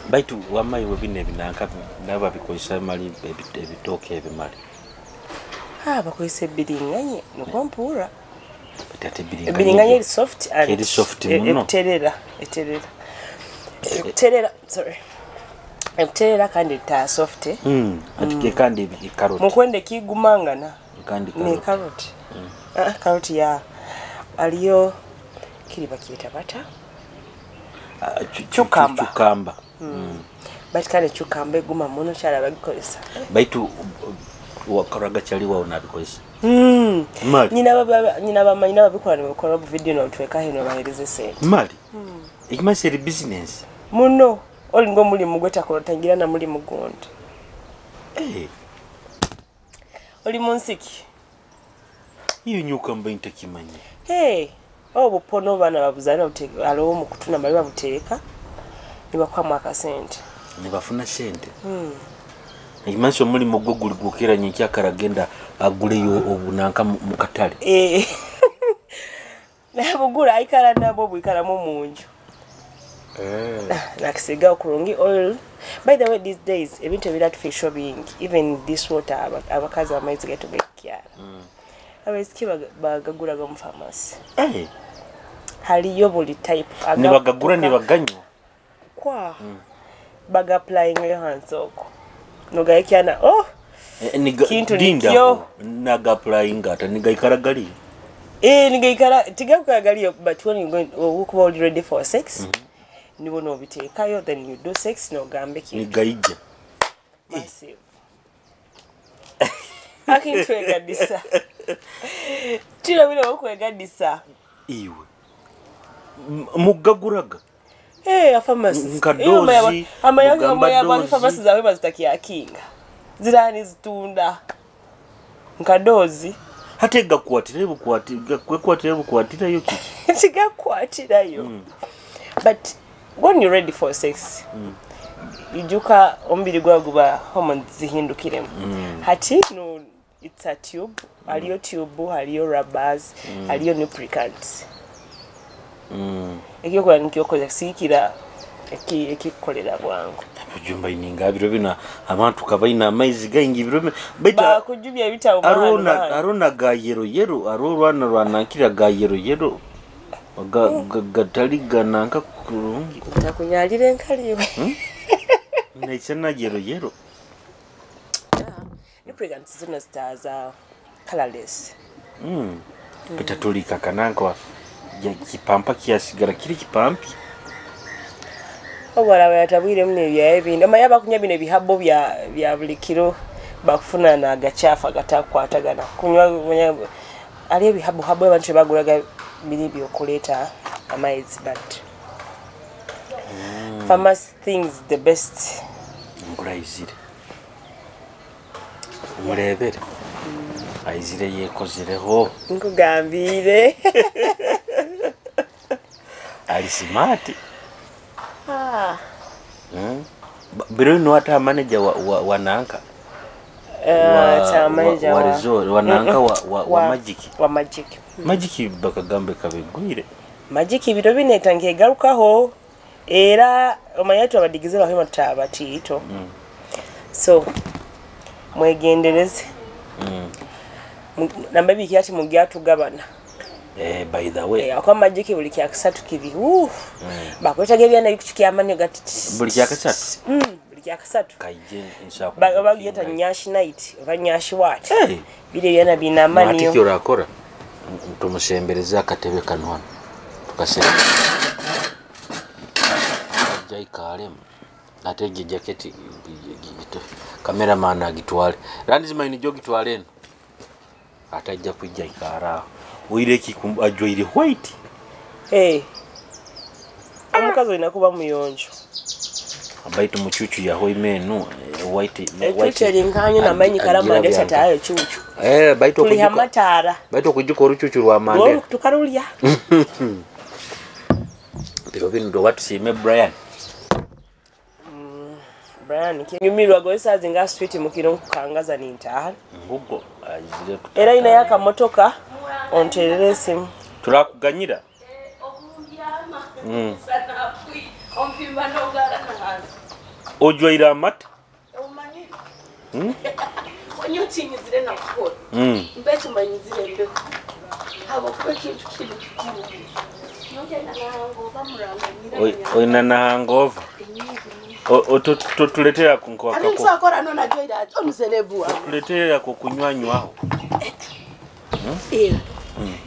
Baitu wamayi we bino ebinanka nabo babikozesa mali ebitooke ebimali. Bakozesa ebiringanye nukwo mpuura. Ebiringanye eri soft and eri soft muno. Eterera eterera sorry eterera kandi ta soft. Ati kandi carrot mukwende kigumangana kandi ne carrot. Carrot ya aliyo kiri bakiyita bata cucumber. Cucumber. But kandi cucumber eguma muno kyala bagikozesa. Baitu wakaraga kyali wawo nabikozesa. Mali nyina bamanyi nababikola nebakora bu video notweka hino bahereze sente. Mali ekimasi eri business muno oli ngo mulimu gwetakola tangira na mulimu gundi. Oli munsiki iyo nyuka mba ntakimanyi. Obupono bana babuzana buteka alowo mu kutuna bali babuteeka nibakwamwa akasente nibafuna sente. Ekimasi omulimu gwo guli gukira nyenkyakara aguleyo obunanka mu katale. Nabugula aikala nabwo bwikalamu munju. Nakisiga okurungi oil. By the way, these days ebintu ebira artificial bingi, even this water abakazi amaizi getu gekyala. Abaisiki bagagulaga mu pharmacy. Haliyo buli type nibagagura nibaganywa kwa baga applying your hands oko nogayikyana kintu nikyo naga applying ata nigaikara gali nigaikara tigakugaliyo, but when you going okuba oli ready for sex nibo nobiteekayo, then you do sex nogambe kintu nigaija massive. Akintwegadisa kirabira okwegadisa iwe mugaguraga. Pharmacy. Nkadozi, Amaya pharmacy zawe bazitakiyakinga. Zirani zitunda. Nkadozi. Hate gakwatire bukwatire bukwatirayo kiki? Kigakwatirayo. But when you're ready for sex, ijuka omubiri gwawe guba hormones zihindukiremu. Hati no, it's a tube, haliyo tube, haliyo rubbers, haliyo lubricants. Ekyokola nikyokola siikira ekikukolera bwangu. Bujumba ininga biro bina abantu kabaina amaizi gaingi biro bina. Baitu bakujubya ebitabo arona ga yero yero aro rwana rwanankira ga yero yero gatali gananka kurungi. Ntakunyalire enkaliwe. Naisana yero yero. Lubricants zona zitaza colorless. Bitatulika kananka ya kipampa kiasigara kiri kipampi. Obwala yatabwire muno ebya ebindi. Amaya bakunywa bino ebihabo bya buli kiro bakufuna na agachafu agatakwatagana. Kunywa ali ebihabo habo abantu bagulaga biri byokuleeta amaizi, but pharmacy things the best. Ngura izire. Murebere. Aizire yekozereho. Nkugambire. Ali smart. Biro no ata manager wa nanka. Manager wa resort wa nanka wa magic. Wa magic. Magic bakagambe kabegwire. Magic biro binetangiye garukaho era omanyi abadigize bahema tabatito. So mwegendereze. Namba biki ati mugyatugabana. By the way. Akwa magic buli kyakasatu kibi. Bakwetaga ebyana bikuchukia amani gati. Buli kyakasatu. Buli kyakasatu. Kaije insha bagiyeta nyashi night, oba nyashi what. Bile byana bina amani yo. Ati orakora. Tumusembereza akatebe kano hano. Tukasembe. Jai kalem. Ate jacket cameraman agitwale. Randizi maini jo gitwale eno. Atajja kujja ikara. Oireki ajwaire white. Omukazi olina kuba muyonjo. Abaitu muchuchu ya hoimenu white white. Echuchu namanyi kalama ndeta tayo chuchu. Baitu okujuka. Tulihamatara. Baitu okujuka oruchuchu rwa mande. Tukarulya. Biro bino ndo watu sime Brian. Brian kinyumirwa gosa zinga street mukiro kukangaza ninta. Ngugo azire kutata. Era ina yaka motoka onterere simu. Turakuganyira. Ojwaira amata? Onyotinyizire na kukora. Mbetumanyizire mbeho. Habo kuba kintu kiri kikuru. Oina na hangova. Otuletera kunkoka. Ani no na joida omuserebu. Tuletera kukunywanywaho.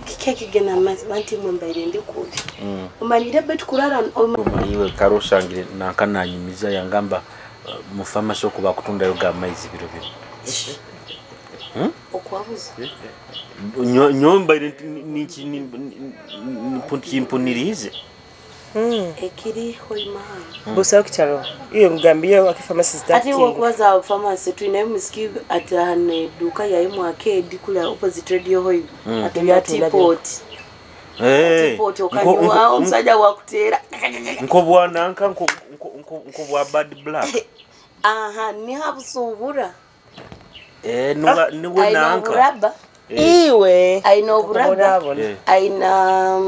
Kike kigena mazi mwembaire ndi kubi. Umanyire betu kurara iwe karosangire nakananyumiza yangamba mu pharmacy okuba kutundayo ga maizi biro biro. Okwabuza. Nyombaire ni kimpunirize. Ekiri hoimana. Busa kitalo. Iyo mugambye wa pharmacy that. Ati wokubaza pharmacy tulina musiki atahane duka ya imu arcade kula opposite radio hoyo. Atunda teapot. Teapot okanywa omusajja wakutera. Nko bwana nka nko bwa bad black. Aha, ni habusubura. Nuwa niwe nanka. Iwe. Aina oburaba. Aina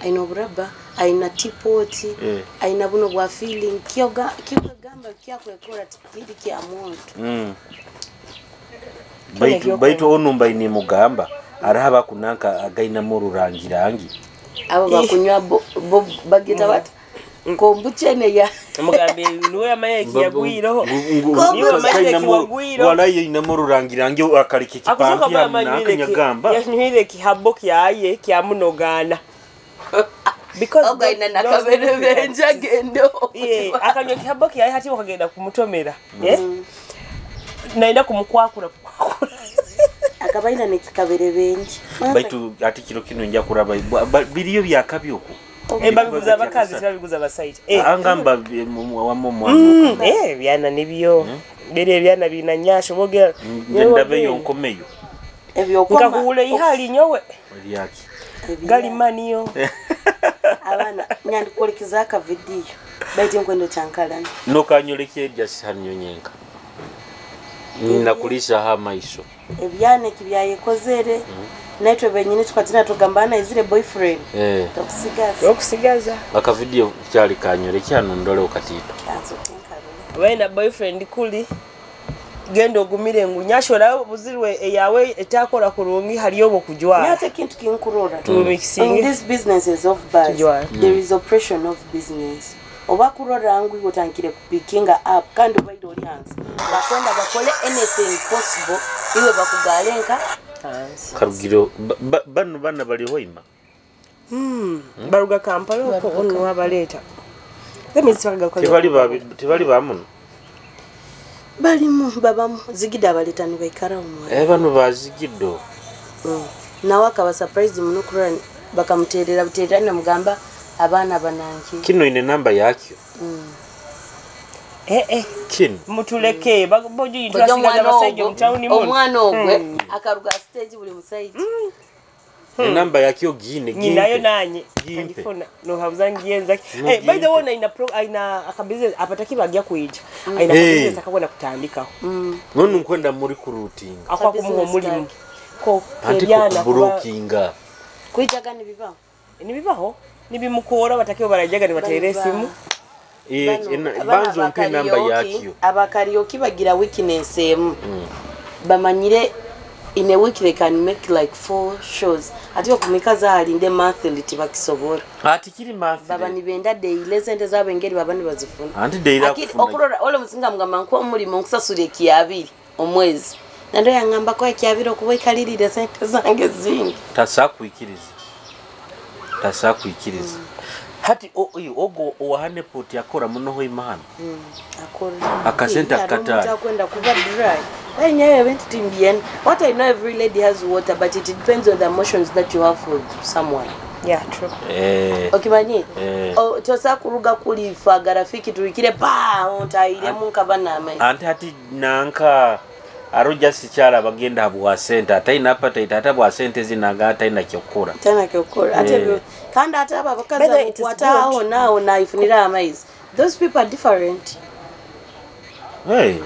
aina oburaba, aina teapot, aina buno bwa feeling kyoga gamba kyakwekora tikiri kya muntu. Baitu onumba ini mugamba arahaba kunanka againa mururangirangi. Abo bakunywa bagita bati kombuchene ya mugambe niwe amayeki yagwiroho. Niwe amayeki wagwiro. Walaye ina mururangirangi akariki kipampi nakanyagamba. Yanywire kihabo kyaye kyamunogana. Because ogaina nakabere benja gendo. Akanywa kihabo kyaye hati wakagenda kumutomera. Naenda kumukwakura. Akabaina nekikabere benji. Baitu ati kiro kino nja kuraba biriyo byakabi oku. Babiguza abakazi, tibabiguza abasaija. Angamba wamu omwana. Ebyana nibyo biri, ebyana bina nyasho bogera. Ndabeyo nkomeyo. Nkakuwula ihali nyowe. Lyaki? Galimaniyo. Abaana nyandikulikiza aka video baitu nkwendo kyankalana. Nokanyolekye just hano nyenka. Ninakulisha ha maiso. Ebyana kibyayekozere. Naitwe benyini tukatina tugambana izire boyfriend. Tokusigaza. Okusigaza. Aka video kyali kanyolekye hano ndole okatito. Wena boyfriend kuli genda ogumire ngu nyasho buzirwe eyawe etakora kurungi haliyo okujwara. Nyate kintu kinkurora. In these businesses of bars there is oppression of business. Oba kurora ngu utankire kupickinga up kandi obaire oli hansi. Bakwenda bakole anything possible iwe bakugalenka. Karugiro banu bana bali hoima. Baruga Kampala ko ono abaleta. Tebali ba muno. Balimu babamu zigida abaleta nibaikara omwe. Bano bazigido. Nawe akaba surprise muno kurora bakamuterera buterera namugamba abaana bananki. Kino ine namba yakyo. Kino mutuleke bojo twasigaza abasajja mu town muno. Omwana ogwe akaruga stage buli musajja. Enamba yakyo gine gine. Ninayo nanye. Ngifuna no habuza ngiyenza. By the way ina ina akabusiness apataki bagya kuija. Aina business akabona kutandikaho. None nkwenda muri kurutinga. Akwa kumuho mulimu. Ko ebyana kuburokinga. Kuijaga nibibaho. Nibibaho. Nibimukora batakiyo barajaga nibatere esimu. Banzo mpe namba yakyo. Abakarioki bagira weakness emu. Bamanyire in a week they can make like 4 shows. Ati okumikaza alinde monthly tibakisobora. Ati kiri monthly. Baba nibenda daily sente zabo engeri baba nibazifuna. Anti daily akufuna. Okurora ole musinga mugamba nko omulimo nkusasura ekyabiri omwezi. Nando yangamba ko ekyabiri okuba ikalirire sente zange zingi. Tasakwikiriza. Tasakwikiriza. Hati ogo owahane poti akora muno ho imana. Akora. Akasenta katari. Kwenda kuba dry. What I know, every lady has water, but it depends on the emotions that you have for someone. Yeah, true. Okay, mani. Oh, tosa kuruga kulifa garafiki tuikire pa ontaire munka bana mai. Anti hati nanka aroja sichala bagenda habwa sente ataina appetite atabwa sente zinaga ataina kyokora. Tena kyokora. Ate kandi ate abakazi kwata nao na ifunira amaizi. Those people are different. Hey.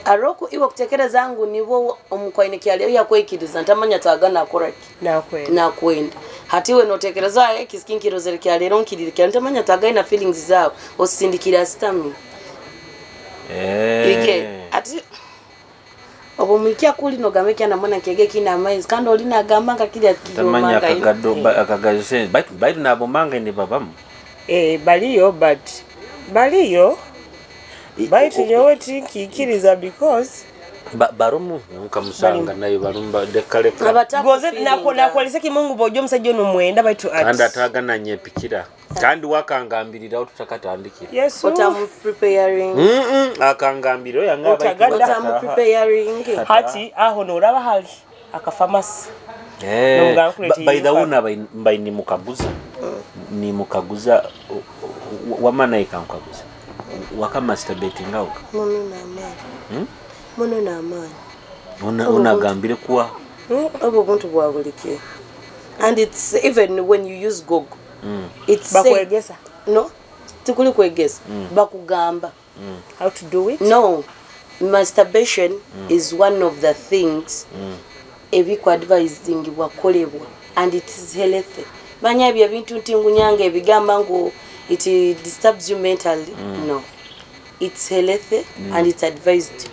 Aroku iwe kutekereza ngu nibo omukwaine kyaleo yakwekiriza ntamanya tagana akoraki na kwenda hatiwe notekereza ekisikinkirozere kyalero nkirire kya ntamanya tagaina feelings zao osindikira stamina. Ike ati obo mwikia kuli nogamekya namona kege kina amaizi kandi olina agamba nka kirya tamanya akagado akagaze baitu nabo manga ni babamu. Baliyo but baliyo baitu nyowe tinkikiriza because barumu nkamusanga nayo barumba dekaleka goze nakwalisa kimungu bojo musajja ono mwenda baitu ati kandi atagana nyepikira kandi wakangambirira tutakatandikira. Yes, otamu preparing. Akangambirira yanga baitu otamu preparing hati aho noraba hali akafamasi. By the way mbai ni mukaguza. Ni mukaguza wamana ikankaguza. Waka masturbating auka. Muno na amani. Muno na amani. Unagambire kuwa obo buntu bwa bulikye. And it's even when you use Google. It's bakwegesa. No. Tikuli kwegesa. Bakugamba. How to do it? No. Masturbation is one of the things ebikwadvising bwakolebwa and it is healthy. Banya ebyo bintu ntingunyanga ebigamba ngu it disturbs you mentally. No. It's healthy and it's advised.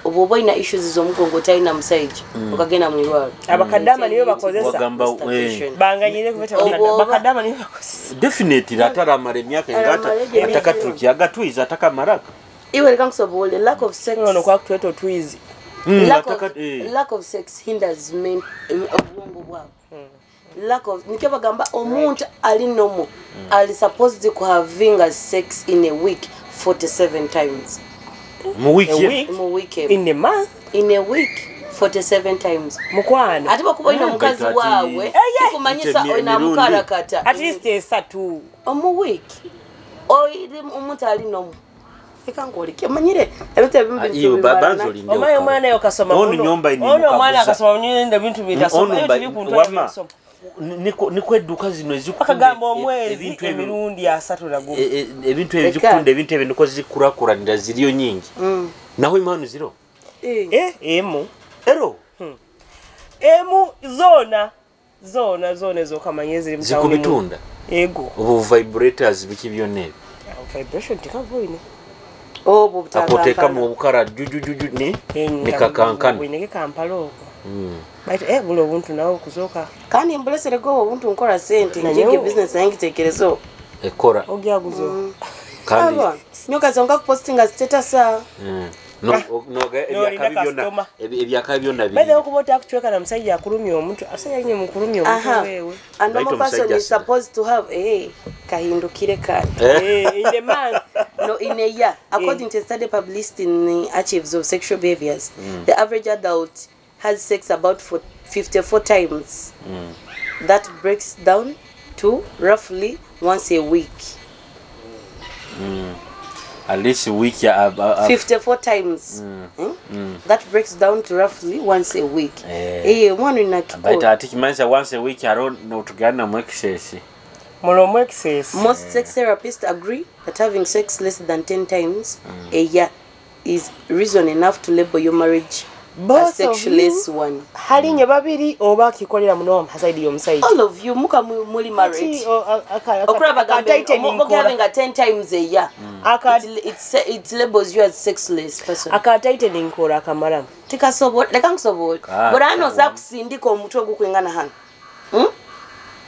Obo ina issues z'omugongo talina musajja okagenda mu irwalo. Abakadama niyo bakozesa. Banganyire kubeta bakadama niyo bakozesa. Definitely ataramara emyaka engata atakatuki agatwiza atakamaraka. Iwe reka nkusobole lack of sex. No kwa kutweto twizi. Lack of sex hinders men obwongo bwabo. Lack of nikyo bagamba omuntu ali normal ali supposed to having a sex in a week 47 times. Mu week. Mu week. In a month. In a week 47 times. Mukwano. Ate bwokuba olina omukazi waawe kikumanyisa olina mukarakata. At least esatu. Omu week. Oiri omuntu ali nomu. Ekangolike manyire ebintu ebimu bintu babanzo linde. Omaye omwana yo kasoma. Ono nyomba ini. Ono omwana akasoma nyinde bintu bitasoma. Wama. Niko edduka zino ezikugamba omwezi emirundi asatu na gumu. Ebintu ebizikutunda ebintu ebyo niko zikurakuranira ziriyo nyingi. Naho imanu ziro. Emu. Ero. Emu zona zona ezo kamanye ziri mu zikubitunda. Ego. Obu vibrators biki byonna ebyo. Vibration tikavoine. Obu butaka. Akoteka mu bukara jujujuju ni nikakankana. Winege Kampala okwo. Baitu buli obuntu nawe kuzoka. Kandi mbulesere go obuntu nkora sente njige business yange tekerezo. Ekora. Ogyaguzo. Kandi nyoka zonga kupostinga status. No ebyaka byonna byonna biri. Baada okuba otakuchweka na musajja akulumya omuntu asajja nye mukulumya omuntu wewe. A normal person is supposed to have kahindukire kale. In the month. No, in a year. According to a study published in the Archives of Sexual Behaviors, the average adult has sex about 54 times. That breaks down to roughly once a week. At least a week. 54 times. That breaks down to roughly once a week. But I think once a week, I don't know to get no excess. Most sex therapists agree that having sex less than 10 times a year is reason enough to label your marriage a sexless one. Halinye babiri oba kikolera muno hasaidi yomusajja. All of you muka muli married. Okuraba gambe having a 10 times a year. It labels you as sexless person. Aka tightening kora akamara. Tikasobola leka nkusobola. Bora za kusindika omutwe gukwingana hano.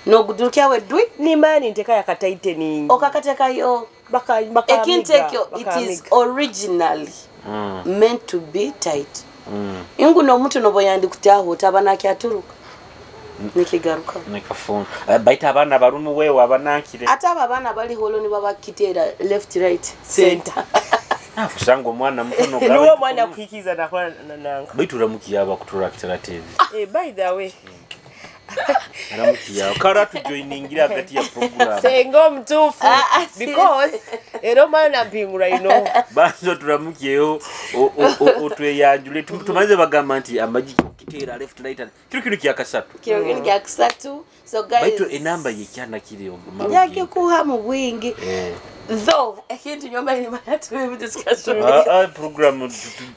No gudurukya we dwi ni mani nteka ya tightening. Okakatekayo. Baka ekintekyo it is originally meant to be tight. Ingu no omuntu nobo yandi kutaho otabana kyaturuka nikigaruka nikafuna baita abana barumu wewe abanankire ate aba abana bali holo ni babakitera left right center afusanga omwana mutono gawe niwo mwana kuhikiza nakola nananga baitu ramukiya abakutura Kitara TV by the way ramukiya kara tujoiningira hagati ya program sengo mtufu because era omwana mpingura ino banzo turamukiyeyo otweyanjule tumaze bagamba nti amagi kitera left right kiro kino kya kasatu kiro kino kya kasatu. So guys baitu enamba yekyana kiri njake kuha mu bwingi though ekintu nyomba ni manatu discussion program.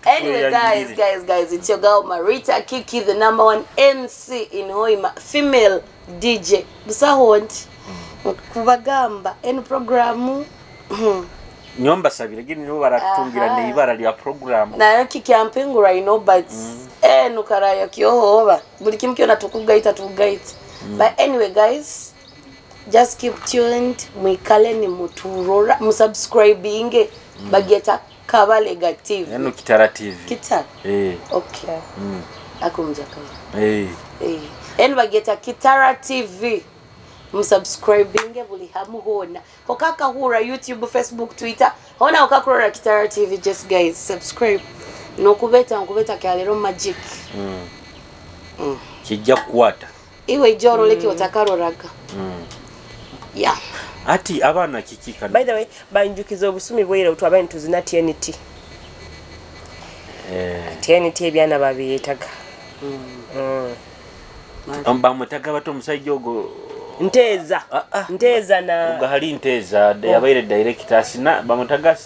Anyway guys it's your girl Marita Kiki, the number 1 MC in Hoima, female DJ busaho nti kubagamba eno programu nyomba sabire gini nibo baratutungira ne ibara lya program nayo Kiki ampingura you know but eno karaya kyohoba buli kimu kyona tukugaita but anyway guys just keep tuned mwikale ni muturora musubscribinge bageta Kabalega TV eno Kitara TV Kitara okay akumjaka eno bageta Kitara TV musubscribinge buli hamu hona okakahura YouTube, Facebook, Twitter hona okakurora Kitara TV. Just guys subscribe nokubeta nkubeta kyalero magic kijja kukwata iwe ijoro leki otakaroraga yeah. Ati abana kiki kana. By the way banjukiza obusumi bwera utwabaye tuzina TNT. TNT ebyana babiyetaga. Bamwetaga bato omusajja ogwo Nteza. Nteza na ogahali Nteza yabaire director asina bamwetaga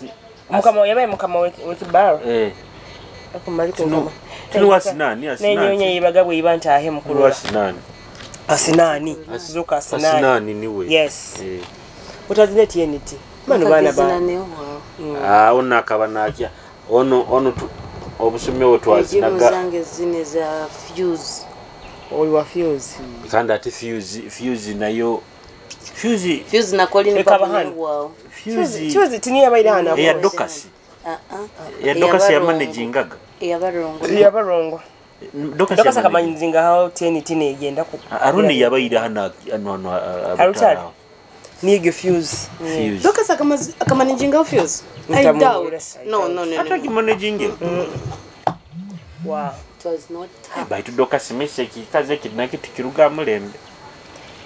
mukama yabaye mukama wekibaro. Akumali ngoma. Tino asinani asinani. Nenyonya ibagabwe ibanta ahe mukuru. Asinani. Asinani. Zuka asinani. Asinani niwe. Yes. Utazine TNT. Mano bana ba. Ono akaba nakya. Ono obusumi otwazinaga. Zange zine za fuse. Oli wa fuse. Kandi ate fuse nayo fuse fuse na Colin Pabahani. Fuse tiniya baira hana. Ya Dokasi. Ya Dokasi ya managingaga. Ya barongo. Ya barongo. Dokasi akamanyizinga hao TNT negenda ku. Aruni yabaira hana ano Arutari. Nige fuse. Dokasi akamanijinga fuse. I doubt. No. Hata kimanajinge. Wow. It was not tough. Baitu doka simisa ekikazi eki nakyo tikiruga mulembe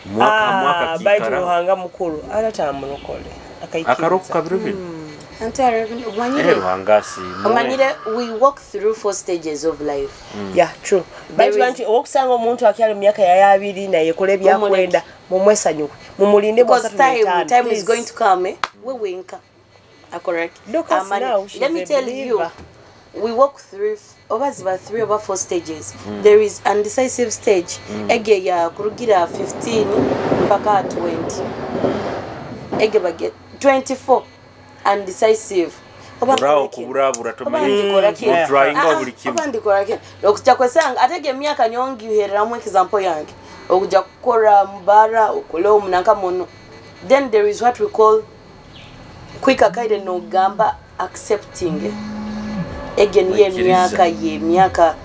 mwaka mwaka baitu kiikara Ruhanga mukuru aratamurokole akarokoka biro bino. Anti omanyire Ruhanga asiimwe. Omanyire we walk through four stages of life. Yeah, true. Baitu nti owokusanga omuntu akyali mu myaka yaya abiri naye kola ebyakwenda mumwesanyuwe mumulinde because time is going to come, eh? We winka. Correct. Let me tell you, we walk through oba ziba 3 oba 4 stages. There is undecisive stage. Ege ya kurugira 15 mpaka 20. Ege bage 24 undecisive. Oba kuburabura tomanyi. Oba ndikora ki? Okujja kwesanga atege emyaka nyongi uhereramu example yange. Okujja kukora mbara okole omunanka muno. Then there is what we call quicker kaide no gamba accepting. Again ye myaka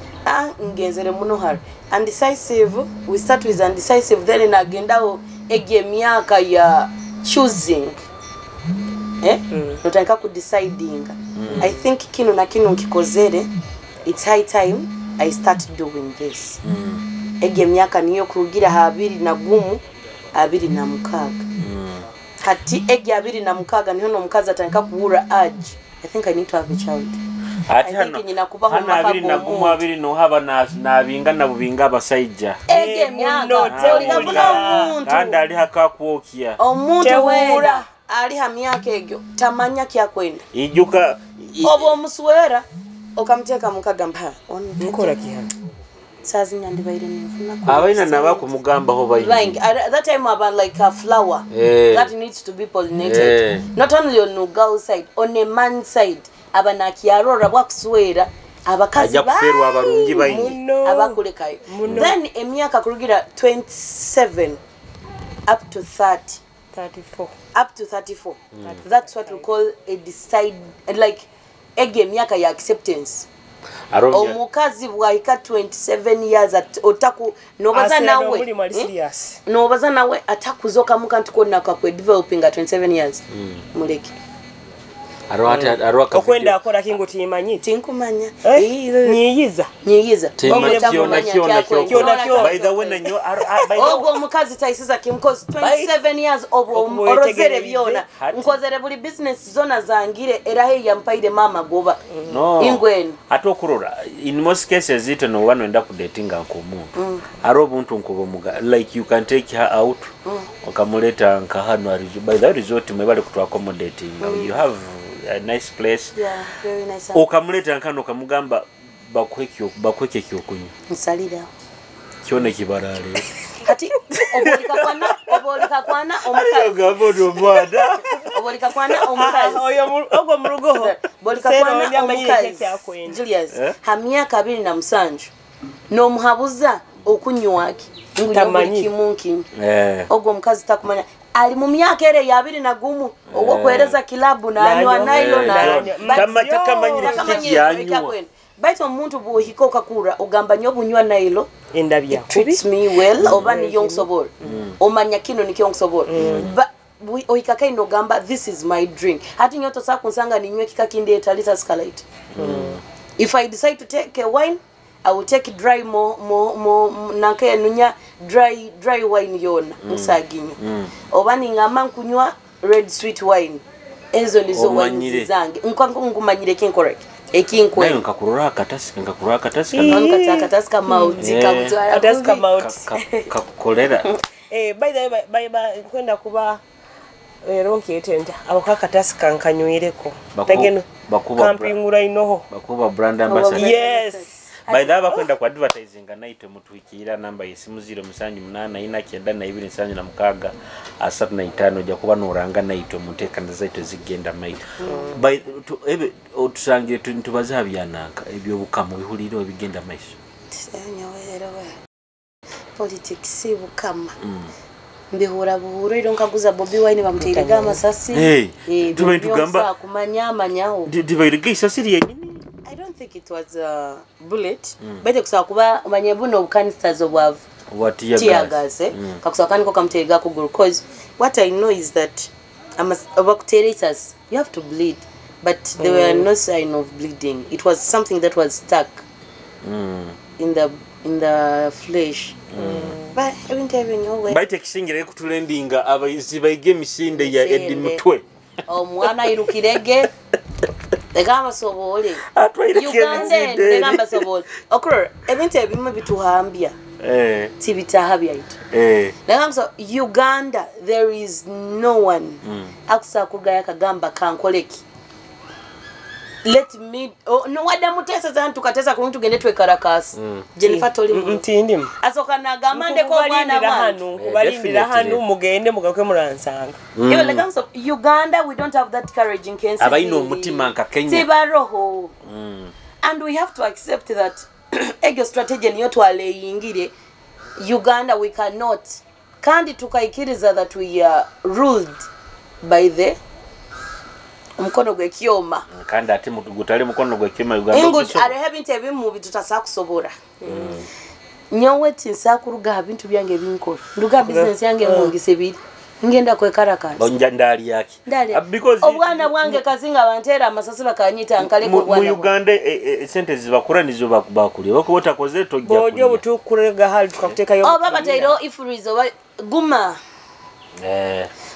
ngenzere muno hari undecisive. We start with undecisive, then inagendaho ege myaka ya choosing. Notandika ku deciding. I think kino na kino nkikozere, it's high time I start doing this. Ege myaka niyo kurugira ha 21 26. Hati ege 26 niho no mukazi atandika kuwura age. I think I need to have a child. Ati hano abiri na gumu abiri no haba na binga na bubinga abasajja. Ege myaka olikafuna omuntu kandi ali hakakuokia omuntu wera ali ha myaka egyo tamanya kyakwenda ijuka obo omuswera okamuteka mukagamba nkora kihano sazi nyandibaire nifuna abaina nabakumugambaho bayingi that time about like a flower that needs to be pollinated. Not only on the girl side, on a man side abanakyarora bwakuswera abakazi bakuferwa abarungi bayingi abakulekayo. Then emyaka kurugira 27 up to 30 34 up to 34. That's what we call a decide, like ege emyaka ya acceptance. Omukazi bwahika 27 years at otaku nobaza nawe nobaza nawe atakuzoka mukantu konna kakwe developing at 27 years. Muleke okwenda akora kingo timanyi tinkumanya nyiyiza kyona by the way nanyo ogwo omukazi taisiza kimkozi 27 years obwo orozere byona nkozere buli business zona zangire era he yampaire mama goba ingweni ate okurora in most cases ite no wano enda ku datinga nko omuntu aro obuntu nkubo muga like you can take her out okamuleta nka hano by the resort mwe bali kutu accommodating you have a nice place. Yeah, very nice. Okamuleta nkano okamugamba bakweke kyokunywa nsalira kyone kibarale kati obolika kwana omukazi obolika kwana omukazi oyo ogwo murugo bolika kwana omukazi Julius ha myaka 27 no muhabuza okunywaki tamanyi kimunki ogwo omukazi takumanya ali mu myaka ere ya 21 ogwo kuhereza kilabu na anywa nailo na takamanyire yanywa baitu omuntu bwohika okakura ogamba nyo bunywa nailo endabya treats me well oba niyo nsobola omanya kino nikyo nsobola ohika kaino ogamba this is my drink hati nyoto sakunsanga ninywe kika kindi etalita skalite. If I decide to take a wine, I will take dry mo nanke nunya dry wine yona nsaginyo oba ningamba nkunywa red sweet wine ezo ndizo wine zange nkumanyire kinkorek ekinkwe nayo nkakurora akatasika akatasika mauti kakutwara akatasika mauti kakukolera by the way by kwenda kuba ero nkiyetenta abo akatasika nkanywereko tageno kampingura inoho bakuba brand ambassador. Yes. By the way bakwenda ku advertising naitwe mutwikira namba yesimu 07849276 35 ojja kuba noranga naitwe muteekaniza zaitu zigenda maito. By ebe otusangire tubaze habyananka ebyobukamu bihulire ebigenda maiso. Politics bukama. Mbihura buhuro iro nkaguza Bobi Wine bamuterega amasasi. Tuba tugamba kumanya manyaho. Dibairega isasi lyenyini. I don't think it was a bullet. Baite kusaba kuba omanye buno canisters obwavu tear gas kakusaba kaniko kamuterega kuguru, cause what I know is that abakutereters you have to bleed, but there were no sign of bleeding. It was something that was stuck. In the flesh. But ebintu ebyo nyowe. Baita ekisingire kutulendinga abayizi baige emisinde ya Eddie Misinde. Mutwe. Omwana airukirege leka basobole. Atwaireko Uganda emisinde. Leka basobole okurora ebintu ebimu bituhambya, tibitaha byaitu. Leka Uganda, there is no one akusobola kurugayo akagamba kankoleki, let me, oh, no, wadde muteeseza nti tukatesa kulungi tugende twekarakasi. Jennifer, toli mulungi. Ntindimu. Asooka nagamba ndeko omwana Nkubalindira wange. hano, nkubalindira Definitely. hano, mugende mugaruke muransanga. Iwe leka Uganda, we don't have that courage nkensi Abalina zindi. omutima nka Kenya. Tibaroho, and we have to accept that egyo strategy niyo twaleyingire. Uganda, we cannot, kandi tukaikiriza that we are ruled by the omukono gwekyoma. Kandi ate gutali mukono gwekyoma Uganda Ingu ogisobola. hariho ebintu ebimu bitutasa kusobora. Nyowe tinsa kuruga aha bintu byange binkora, nduga business yange ngongisa ebiri ngenda kwekarakasi. Onja ndaali yaki. Ndali. Ah, because Obwana bwange kazinga banteera amasasi bakanyita nkaleka mu obwana bwange. Uganda sente zibakura nizo bakulya, bakuba otakoze tojja Bw'ojja kulya. obutukurega hali tukakuteekayo. Oba bataireho ifurizo oba guma,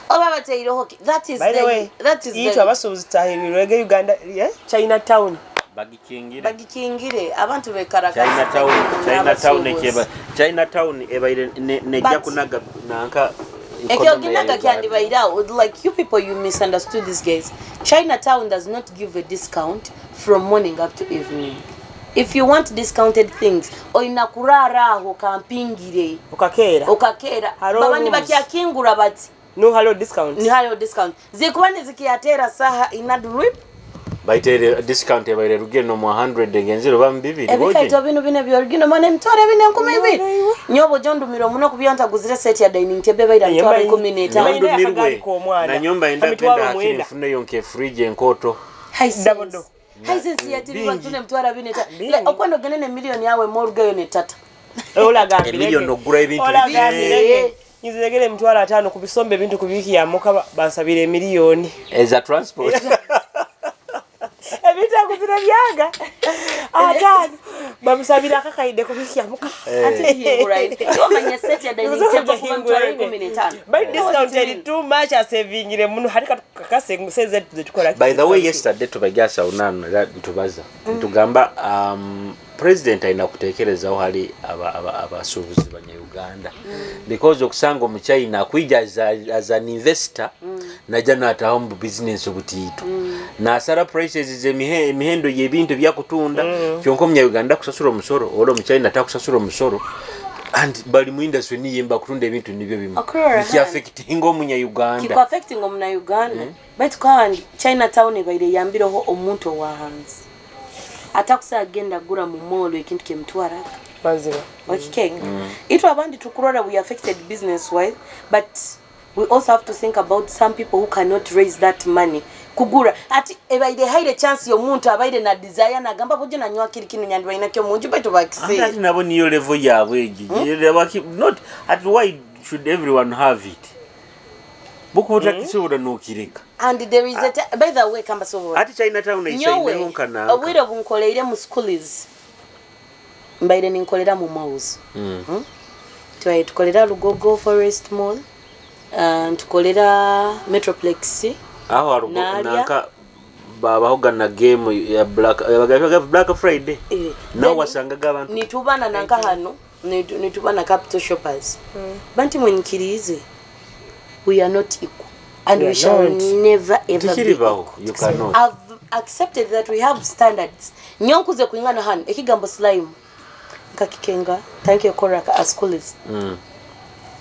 oba bataireho that is By the way, that is itwe the abasuubuzi tutahirwege Uganda, yeah? China Town. Bagikingire. Bagikingire abantu China bekarakasi. Town, China Town ekeba China Town ebaire nejja kunaga nanka Ekyo economy ya ginaga Uganda. kyandibairawo. Like, you people, you misunderstood these guys. Chinatown does not give a discount from morning up to evening. If you want discounted things, olina kuraara aho kampingire. Okakeera. Okakeera. Haro baba rooms. nibakyakingura bati No halo discount. Ni haliho discount zikuba nizikiyateera saha inadrip. Baitere discount ebaire rugendo mu 100 ngenzero ba mu 200. Ebikaito bino bino byorigino mana emitwaro ebina 2000 nyobo jondumira omuno kubyantaguzire set ya dining table baira mitwaro 15. Nyumba ine akagaali k'omwana. Nanyumba enda Emitwaro genda hakiri 9. nfuneyo nke fridge enkoto. Double door. Hisense ya TV batune mitwaro abiri n'etaano. Bingi. Like, okwenda ogende ne miliyoni yawe morugeyo netata. Olagambirege. Emiliyoni ogula ebintu. Olagambirege. Nziregere 50,000 ku bisombe ebintu ku biiki yamuka bansabira emiliyoni. Eza transport. Ebintu aguzire byaga 50 bamusabira akakaide ku biiki yamuka. Ate hinguraine wamanya set ya dining table kuba mitwaro 15. But discount eri too much, asavingire muno hari kakase seze zetukola. By the way, yesterday tubajasa unano era ntubaza ntugamba president alina kutekerezaho hali abasuubuzi banya-Uganda, because okusanga omuchina akwija as an investor, najja nataho mu business obutiito, nasara prices emihendo y'ebintu byakutunda, kyonka omunya-Uganda kusasula omusoro ola omuchina takusasula omusoro, and bali mu industry niyemba kutunda ebintu nibyo bimu. Okurora. Bikiaffectinga omunya-Uganda. Kiko affecting omuna Uganda, baitu kandi Chinatown ebaire eyambireho omuntu owahansi atakusa agenda gura mu mall ekintu kyemutwara. Mazima. Wakikenga itwe abandi tukurora we affected business wise, but we also have to think about some people who cannot raise that money kugura. Ati ebaire haire chance y'omuntu abaire na desire nagamba bujo nanywa kiri kino nyandi bainakyo munju baitu Ate bakisire. ati nabo niyo level yaabwe egi. Not at why should everyone have it? Bukuba otakisobola n'okireka. And there is a by the way, kamba sobola. Ati Chinatown Nyowe eisaineho nkananka. Obwire obunkoleire mu schools mbaire ninkolera mu malls. Tubaire tukolera Lugogo Forest Mall, ntukolera Metroplex. Aho arugo Naalya. nanka babahoga na game ya black ya Black Friday. Nawe Then wasangaga abantu. Nitubana nanka hano nitubana Capital Shoppers. Banti mwenyikirize, we are not equal and We we are shall not. never ever be. Tikiribaho, you cannot. I've accepted that we have standards. Nyonkuze kuingana hano ekigambo slime nkakikenga thank you koraka as schools.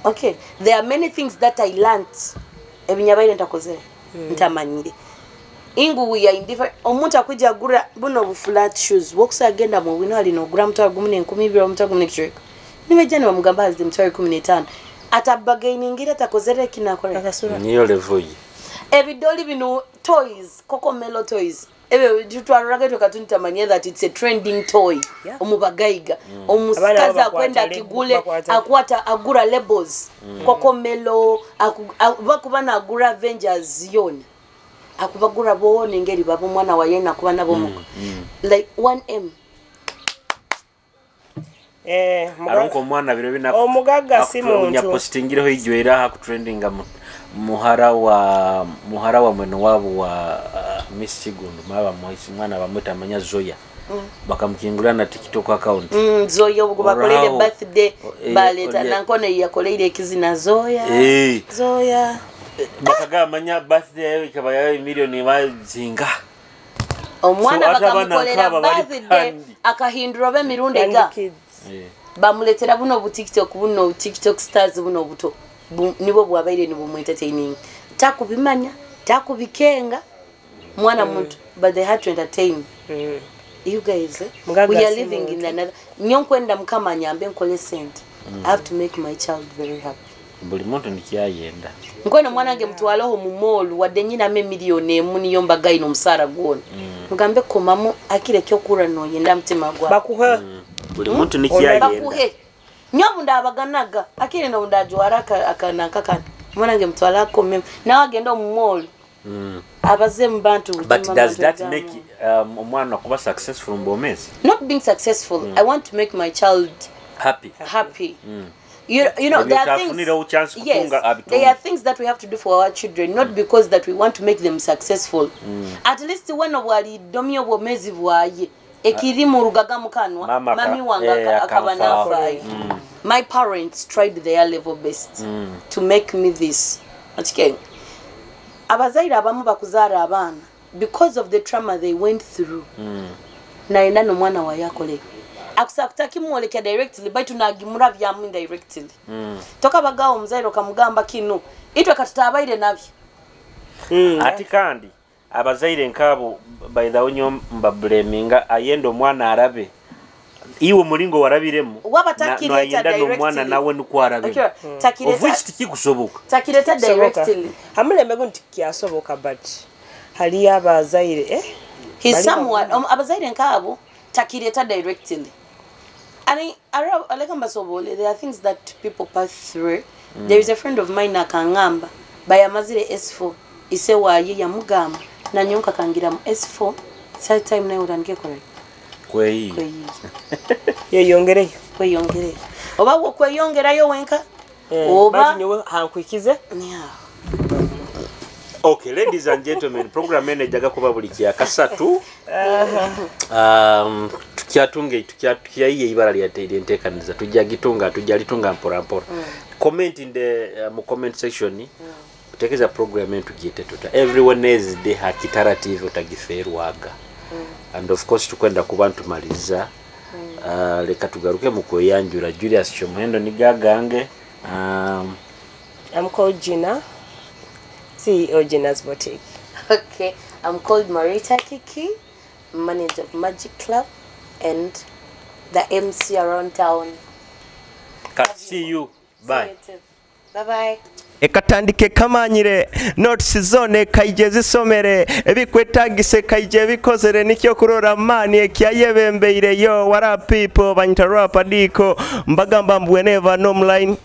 Okay, there are many things that I learnt ebinyabaire ntakoze ntamanyire ingu we are in different. Omuntu akwijja agura buno bu flat shoes wokusa agenda mu wino alina ogura 1,200, 1,125, nibejja ne bamugamba hazi 15,000 atabagainingira atakozere kinakora. Akasura. Niyo level ye. Ebidoli bino toys, Cocomelon toys, ebyo tutwaruraga tukatunitamanya that it's a trending toy. Omubagaiga omusikazi Abaana bo akwenda bakwata kigule bakwata. Akwata agura labels Cocomelon bakuba nagura Avengers yona akubagura boona engeri baba omwana waye nakuba nabo like 1M. Eh, Aronka omwana biro bina Omugagga si muntu. Postingireho ijwera aha kutrendinga muhara wa mwene wabo wa Miss Kigundu maba muhisi mwana bamwita amanya Zoya, bakamukingulira na TikTok account. Zoya obwo bakoleire Oraho. birthday, baleta nankone yakoleire ekizina Zoya. Zoya. Bakagamba manya birthday yayo ikaba yayo miliyoni bazinga. Omwana So, ate abaana bakamukolera nk'aba bali birthday, planned. akahindura oba emirundi Candy ega kids. Bamuletera buno bu TikTok, buno TikTok stars buno obuto. Nibwo bwabaire nibumwentertaining, takubimanya, takubikenga mwana muntu, but they had to entertain you guys, eh? Mugagga We are si living in muntu. another. Nyo nkwenda Mukama nyambe nkole sente. I have to make my child very happy. Buli muntu nikyayenda. Nkwena omwana wange mutwaleho mu mall, wadde nyinamu emiliyoni emu, niyo mbagaino omusaara gwona, mugambe komamu akire ekyokurra noyenda mutima gwawe. Bakuhe. Buli muntu nikyayenda. Bakuhe nyo bunda abaganaga akire no bunda ajwara akananka kano, omwana wange mutwale akomemu nawe agenda omu mall, abaze mu bantu. But does that make omwana kuba successful mu bwomeezi? Not being successful, I want to make my child happy. Happy. You know, Ebyo there are things, otafunirawo chance yes, kutunga abitunga. there are things that we have to do for our children, not because that we want to make them successful. At least weno bwalidomya obwomezi bwaye ekiri mu rugaga mukanwa, Mama mami wange akaba akanfaaho. nafaayo. My parents tried their level best to make me this. Okike abazaire abamu bakuzaara abaana because of the trauma they went through, nayenda nomwana waye akole akusa kutakimwolekya directly, baitu nagimurabyamu indirectly. Tokabagawo omuzaire okamugamba kino itwe katutabaire nabyo. Ati kandi abazaire nkabo, by the way, nyo mbablaminga, ayenda omwana arabe iwe omulingo warabiremu. Waba takireta nayenda n'omwana directly. nawe nikwo arabemu. Okay, takireta. Of which tikikusoboka. Takireta Soboka. directly. Hamulembe guno tikyasoboka, but haliyo abazaire, eh? He's Bali somewhat abazaire nkabo takireta directly. Ani aleka mbasobole, there are things that people pass through. There is a friend of mine akangamba bayamazire S4, ise waye yamugamba nanyonka kangira mu S4 side time naye utandike kore kweyi kweyiya. Yeyongereyo. Kweyongereyo oba kweyongerayo wenka Eh, oba bati nyowe hankwikize. Yeah. Okay, ladies and gentlemen, program eno ejjaga kuba buli kyakasatu. Tukyatunge tukyayiye ibara lyateire enteekaniza, tujja gitunga, tujja litunga mpora mpora. Comment in the mu comment section, utekeza program eno tugiyite tuta. Every Wednesday Hakitara TV, otagifeerwaga. And of course tukwenda kuba ntumaliza. Leka tugaruke mu kweyanjula. Julius Kyomuhendo nigagange I'm called Gina, CEO Gina's Boutique. Okay, I'm called Marita Kiki, manager of Magic Club and the MC around town. See you, bye. Bye bye. Ekatandike kamanyire notisi zone ekaije zisomere ebikwetagisa ekaije ebikozere nikyo kurora mani ekyayebembeire. Yo, what up people, banyita rapa diko, mbagamba mbweneva nomline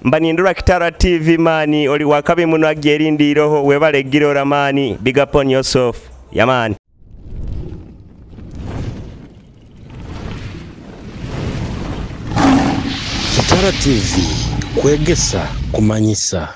mbanindura Kitara TV. Mani oli wakabi muno agyerindiiroho webale girora mani. Big up on yourself yamani. Kitara TV, kwegesa, kumanyisa.